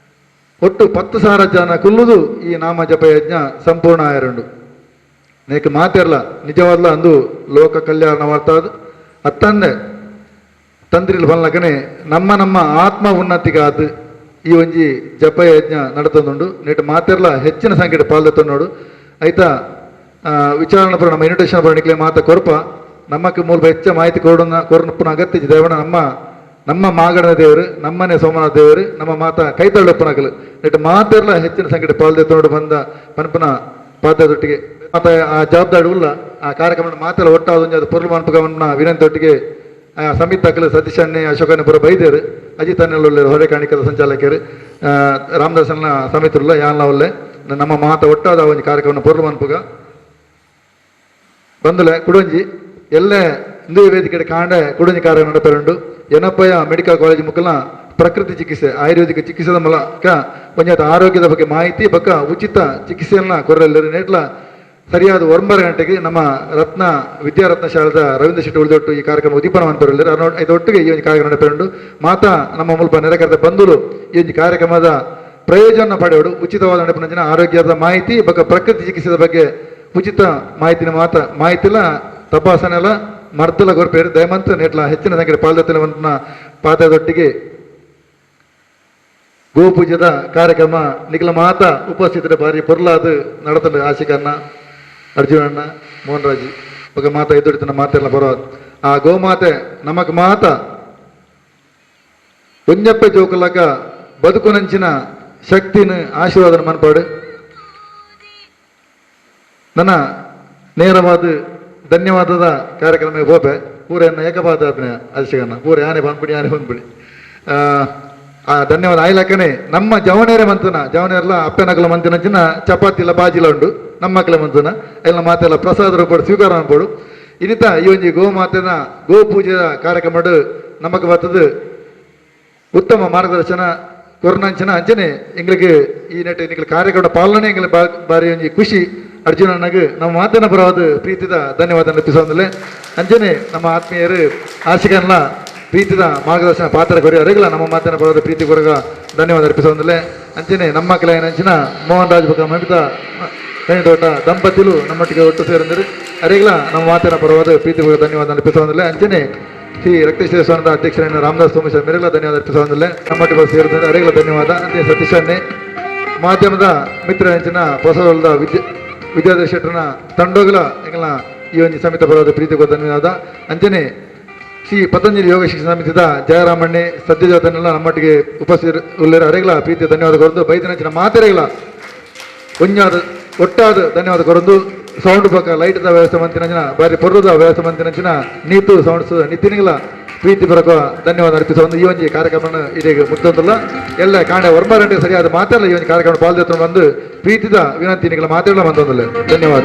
ಒಟ್ಟು 10,000 ಜನ ಕುಲ್ಲುದು ಈ ನಾಮ ಜಪಯಜ್ಞ ಸಂಪೂರ್ಣ ಆಯರುಂಡು. ನೇಕ್ ಮಾತಿರಲ್ಲ ನಿಜವಾದ್ಲ ಅಂದು ಲೋಕ ಕಲ್ಯಾಣ ವಾರ್ತಾದ ಅತ್ತಂದೆ ತಂತ್ರಿಲ್ ಬಲ್ಲಕನೆ ನಮ್ಮ ನಮ್ಮ ಆತ್ಮ ಉನ್ನತಿಗಾದ ಈ ಒಂಜಿ ಜಪಯಜ್ಞ ನಡತಂದುಂಡು. ನೆಟ್ ಮಾತಿರಲ್ಲ ಹೆಚ್ಚಿನ ಸಂಖ್ಯೆ ಪಾಲ್ದತ್ತೊಂಡು ಆಯ್ತಾ ವಿಚಾರಣೆ ಪರ ನಮ್ಮ ಇನ್ವಿಟೇಷನ್ ಪರ ಮಾತ ಕೊರಪ ನಮ್ಮಕ್ಕೆ ಮೂಲ ಹೆಚ್ಚ ಮಾಹಿತಿ ಕೊಡೋಣ ಕೊರಪನ ಅಗತ್ಯ ದೇವಣ ನಮ್ಮ ನಮ್ಮ ಮಾಗಣದ ದೇವರು ನಮ್ಮನೆ ಸೋಮನಾಥ ದೇವರು ನಮ್ಮ ಮಾತ ಕೈತಳ್ಳಪ್ಪನಕಲು ನೆಟ್ ಮಾತಿರಲ್ಲ ಹೆಚ್ಚಿನ ಸಂಖ್ಯೆ ಪಾಲ್ದತ್ತೊಂಡು ಬಂದ ಪನ್ಪನ ಪಾತ್ರದೊಟ್ಟಿಗೆ ಮಾತ ಆ ಜವಾಬ್ದಾರಿ ಉಲ್ಲ ಆ ಕಾರ್ಯಕ್ರಮ ಮಾತೆಲ್ಲ ಒಟ್ಟಾದ ಅದು ಪೊರ್ಲು ಮನ್ಪಕವನ್ನ ವಿನಂತಿಯೊಟ್ಟಿಗೆ ಸಮಿತ್ ಅಕಲು ಸತೀಶ್ ಅಣ್ಣೆ ಅಶೋಕನ ಪುರ ಬೈದೇರು ಅಜಿತ್ ಅಣ್ಣೆ ಹೊರೆ ಕಾಣಿಕದ ಸಂಚಾಲಕರು ರಾಮದಾಸನ ಸಮಿತಿರುಲ್ಲ ಯಾನ್ಲ ಒಲ್ಲೆ ನಮ್ಮ ಮಾತ ಒಟ್ಟಾದ ಒಂದು ಕಾರ್ಯಕ್ರಮ ಪೊರ್ಲು ಮನ್ಪುಗ ಬಂದಲೆ ಕುಡಂಜಿ ಎಲ್ಲ ಹಿಂದೂ ವೇದಿಕೆ ಕಾಂಡ ಕುಡಂಜಿ ಕಾರ್ಯ ನಡಪೆರುಂಡು. ಏನಪ್ಪಯ್ಯ ಮೆಡಿಕಲ್ ಕಾಲೇಜ್ ಮುಖಲ ಪ್ರಕೃತಿ ಚಿಕಿತ್ಸೆ ಆಯುರ್ವೇದಿಕ ಚಿಕಿತ್ಸೆದ ಮೂಲಕ ಪಂಚಾಯತ್ ಆರೋಗ್ಯದ ಬಗ್ಗೆ ಮಾಹಿತಿ ಬಕ್ಕ ಉಚಿತ ಚಿಕಿತ್ಸೆಯನ್ನ ಕೊರಲೆಲ್ಲರೂ ನೇಟ್ಲ ಸರಿಯಾದ 9 ಗಂಟೆಗೆ ನಮ್ಮ ರತ್ನ ವಿದ್ಯಾರತ್ನ ಶಾಲೆದ ರವೀಂದ್ರ ಶೆಟ್ಟಿ ಉಳಿದೊಟ್ಟು ಈ ಕಾರ್ಯಕ್ರಮ ಉದ್ದೀಪನ ಮಾಡ್ತಾರೆ. ಇದೊಟ್ಟಿಗೆ ಈ ಒಂದು ಕಾರ್ಯಕ್ರಮ ನಡೆಪೆರುಂಡು. ಮಾತಾ ನಮ್ಮ ಮೂಲಕ ನೆರೆಕರೆದ ಬಂಧುಲು ಈ ಒಂದು ಕಾರ್ಯಕ್ರಮದ ಪ್ರಯೋಜನ ಪಡೆಯೋಡು ಉಚಿತವಾದ ನಡೆಪುನಂಚಿನ ಆರೋಗ್ಯದ ಮಾಹಿತಿ ಬಕ್ಕ ಪ್ರಕೃತಿ ಚಿಕಿತ್ಸೆದ ಬಗ್ಗೆ ಉಚಿತ ಮಾಹಿತಿನ ಮಾಹಿತಿಲ ತಪಾಸಣೆಲ್ಲ ಮರ್ದಲ ಕೊರ್ಪೇರು ದಯಮಂತ ನೇಟ್ಲ ಹೆಚ್ಚಿನ ಸಂಖ್ಯೆ ಪಾಲ್ದತ್ತಿನ ಪಾತ್ರದೊಟ್ಟಿಗೆ ಗೋಪೂಜದ ಕಾರ್ಯಕ್ರಮ ನಿಖಿಲ ಮಾತಾ ಉಪಸ್ಥಿತರ ಬಾರಿ ಪೊರ್ಲಾದ ನಡತಂಡ ಆಶಿಕನ್ನ ಅರ್ಜುನಣ್ಣ ಮೋಹನ್ ರಾಜ್ ఒక ಮಾತ ಎದುರಿತನ ಮಾತೆಲ್ಲ ಬರೋ ಆ ಗೋಮಾತೆ ನಮಕ್ ಮಾತ ಒಂಜಪ್ಪೆ ಜೋಕುಲಕ ಬದುಕುನಂಚಿನ ಶಕ್ತಿನ ಆಶೀರ್ವಾದನ ಮನ್ಪಾಡು. ನನ್ನ ನೇರವಾದ ಧನ್ಯವಾದದ ಕಾರ್ಯಕ್ರಮ ಹೋಪೆ ಪೂರ ಏಕಪಾದ ಅಭಿಷೇಕನ ಪೂರ ಯಾನೆ ಬಂದ್ಬಿಡಿ ಯಾನೆ ಬಂದ್ಬಿಡಿ ಆ ಧನ್ಯವಾದ ಆಯ್ಲಕ್ಕನೆ ನಮ್ಮ ಜವನೇರೆ ಮಂತನ ಜವನೇರ್ಲ ಅಪ್ಪನಕಲ ಮಂತಿನಂಚಿನ ಚಪಾತಿಲ ಬಾಜಿಲ ಉಂಡು ನಮ್ಮ ಮಕ್ಕಳ ಮಂತನ ಎಲ್ಲ ಮಾತೆಲ್ಲ ಪ್ರಸಾದ ರೂಪಡು ಸ್ವೀಕಾರ ಅನ್ಬೋಡು. ಇನ್ನಿತ ಈ ಒಂಜಿ ಗೋಮಾತೆನ ಗೋಪೂಜೆಯ ಕಾರ್ಯಕ್ರಮ ನಮಕ್ ಬರ್ತದೆ ಉತ್ತಮ ಮಾರ್ಗದರ್ಶನ ಕೊರನಂಚಿನ ಅಂಚನೆ ಎಂಗ್ಲಿಗೆ ಈ ನೆಟ್ಟು ನಿಕ್ಲ ಕಾರ್ಯಕ್ರಮ ಪಾಲನೆ ಎಂಗ್ಲಿಗೆ ಬಾರಿ ಒಂಜಿ ಖುಷಿ. ಅರ್ಜುನಣ್ಣಗೆ ನಮ್ಮ ಮಾತಿನ ಪರವಾದ ಪ್ರೀತಿದ ಧನ್ಯವಾದ ಅರ್ಪಿಸೋದಲ್ಲೇ ಅಂಚನೆ ನಮ್ಮ ಆತ್ಮೀಯರು ಆಶಿಕನ್ಲ ಪ್ರೀತಿದ ಮಾರ್ಗದರ್ಶನ ಪಾತ್ರ ಕೊರಿ ಅರೆಗಲ ನಮ್ಮ ಮಾತಿನ ಪರವಾದ ಪ್ರೀತಿ ಕೊರಗ ಧನ್ಯವಾದ ಅರ್ಪಿಸೋದಲ್ಲೇ ಅಂಚನೆ ನಮ್ಮ ಅಂಚಿನ ಮೋಹನ್ ರಾಜ್ ಬೊಕ್ಕ ಮಮಿತಾ ತೋಟ ದಂಪತಿಲು ನಮ್ಮೊಟ್ಟಿಗೆ ಒಟ್ಟು ಸೇರಂದರು. ಅರೆಗ್ಲ ನಮ್ಮ ಮಾತಿನ ಪರವಾದ ಪ್ರೀತಿ ಧನ್ಯವಾದ ಅರ್ಪಿಸುವಂದಿಲ್ಲ. ಅಂಚನೆ ಶ್ರೀ ರಕ್ತೇಶ್ವರ ದೇವಸ್ಥಾನದ ಅಧ್ಯಕ್ಷರಾದ ರಾಮದಾಸ್ ಸೋಮೇಶ್ವರ ಮೇರೆಲ್ಲ ಧನ್ಯವಾದ ಅರ್ಪಿಸುವಂದಿಲ್ಲ. ನಮ್ಮೊಟ್ಟಿಗೆ ಸೇರಿದಂದ್ರೆ ಅರೆಗ್ಲ ಧನ್ಯವಾದ. ಅಂಚನೆ ಸತೀಶನ್ನೇ ಮಾಧ್ಯಮದ ಮಿತ್ರ ಅಂಚಿನ ಹೊಸದೊಳದ ವಿದ್ಯಾಧರ ಶೆಟ್ಟರ್ನ ತಂಡೋಗಲ ಎಂಗಲ ಈ ಒಂದು ಸಮಿತಿ ಪರವಾದ ಪ್ರೀತಿ ಧನ್ಯವಾದ. ಅಂಚನೆ ಶ್ರೀ ಪತಂಜಲಿ ಯೋಗ ಶಿಕ್ಷಣ ಸಮಿತಿದ ಜಯರಾಮಣ್ಣೆ ಸದ್ಯಜಾತನೆಲ್ಲ ನಮ್ಮೊಟ್ಟಿಗೆ ಉಪಸ್ಥಿತ ಉಳ್ಳೇರು. ಅರೆಗಳ ಪ್ರೀತಿಯ ಧನ್ಯವಾದ ಕೊರದು ಬೈದಿನಂಚಿನ ಮಾತೆರೆಗಳ ಒಂಜಾದ ಒಟ್ಟಾದ ಧನ್ಯವಾದ ಕೊರದು. ಸೌಂಡ್ ಪಕ್ಕ ಲೈಟ್ದ ವ್ಯವಸ್ಥೆ ಮಂತಿನಂಚಿನ ಬಾರಿ ಪೊರ್ಲದ ವ್ಯವಸ್ಥೆ ಮಂತಿನಂಚಿನ ನೀತು ಸೌಂಡ್ಸ್ ನಿತಿನಿಗಳ ಪ್ರೀತಿ ಬರಕ ಧನ್ಯವಾದ ಅರ್ಪಿಸುವ ಒಂದು ಈ ಒಂಜಿ ಕಾರ್ಯಕ್ರಮ ಇದೀಗ ಮುಗ್ದೊಂದಲ್ಲ. ಎಲ್ಲ ಕಾಂಡ 9 ಗಂಟೆಗೆ ಸರಿಯಾದ ಮಾತೆಲ್ಲ ಈ ಒಂದು ಕಾರ್ಯಕ್ರಮ ಪಾಲ್ಗೊಳ್ಕೊಂಡು ಬಂದು ಪ್ರೀತಿದ ವಿನಂತಿ ನಿಗಳ ಮಾತೆಲ್ಲ ಬಂದೊಂದಲ್ಲ. ಧನ್ಯವಾದ.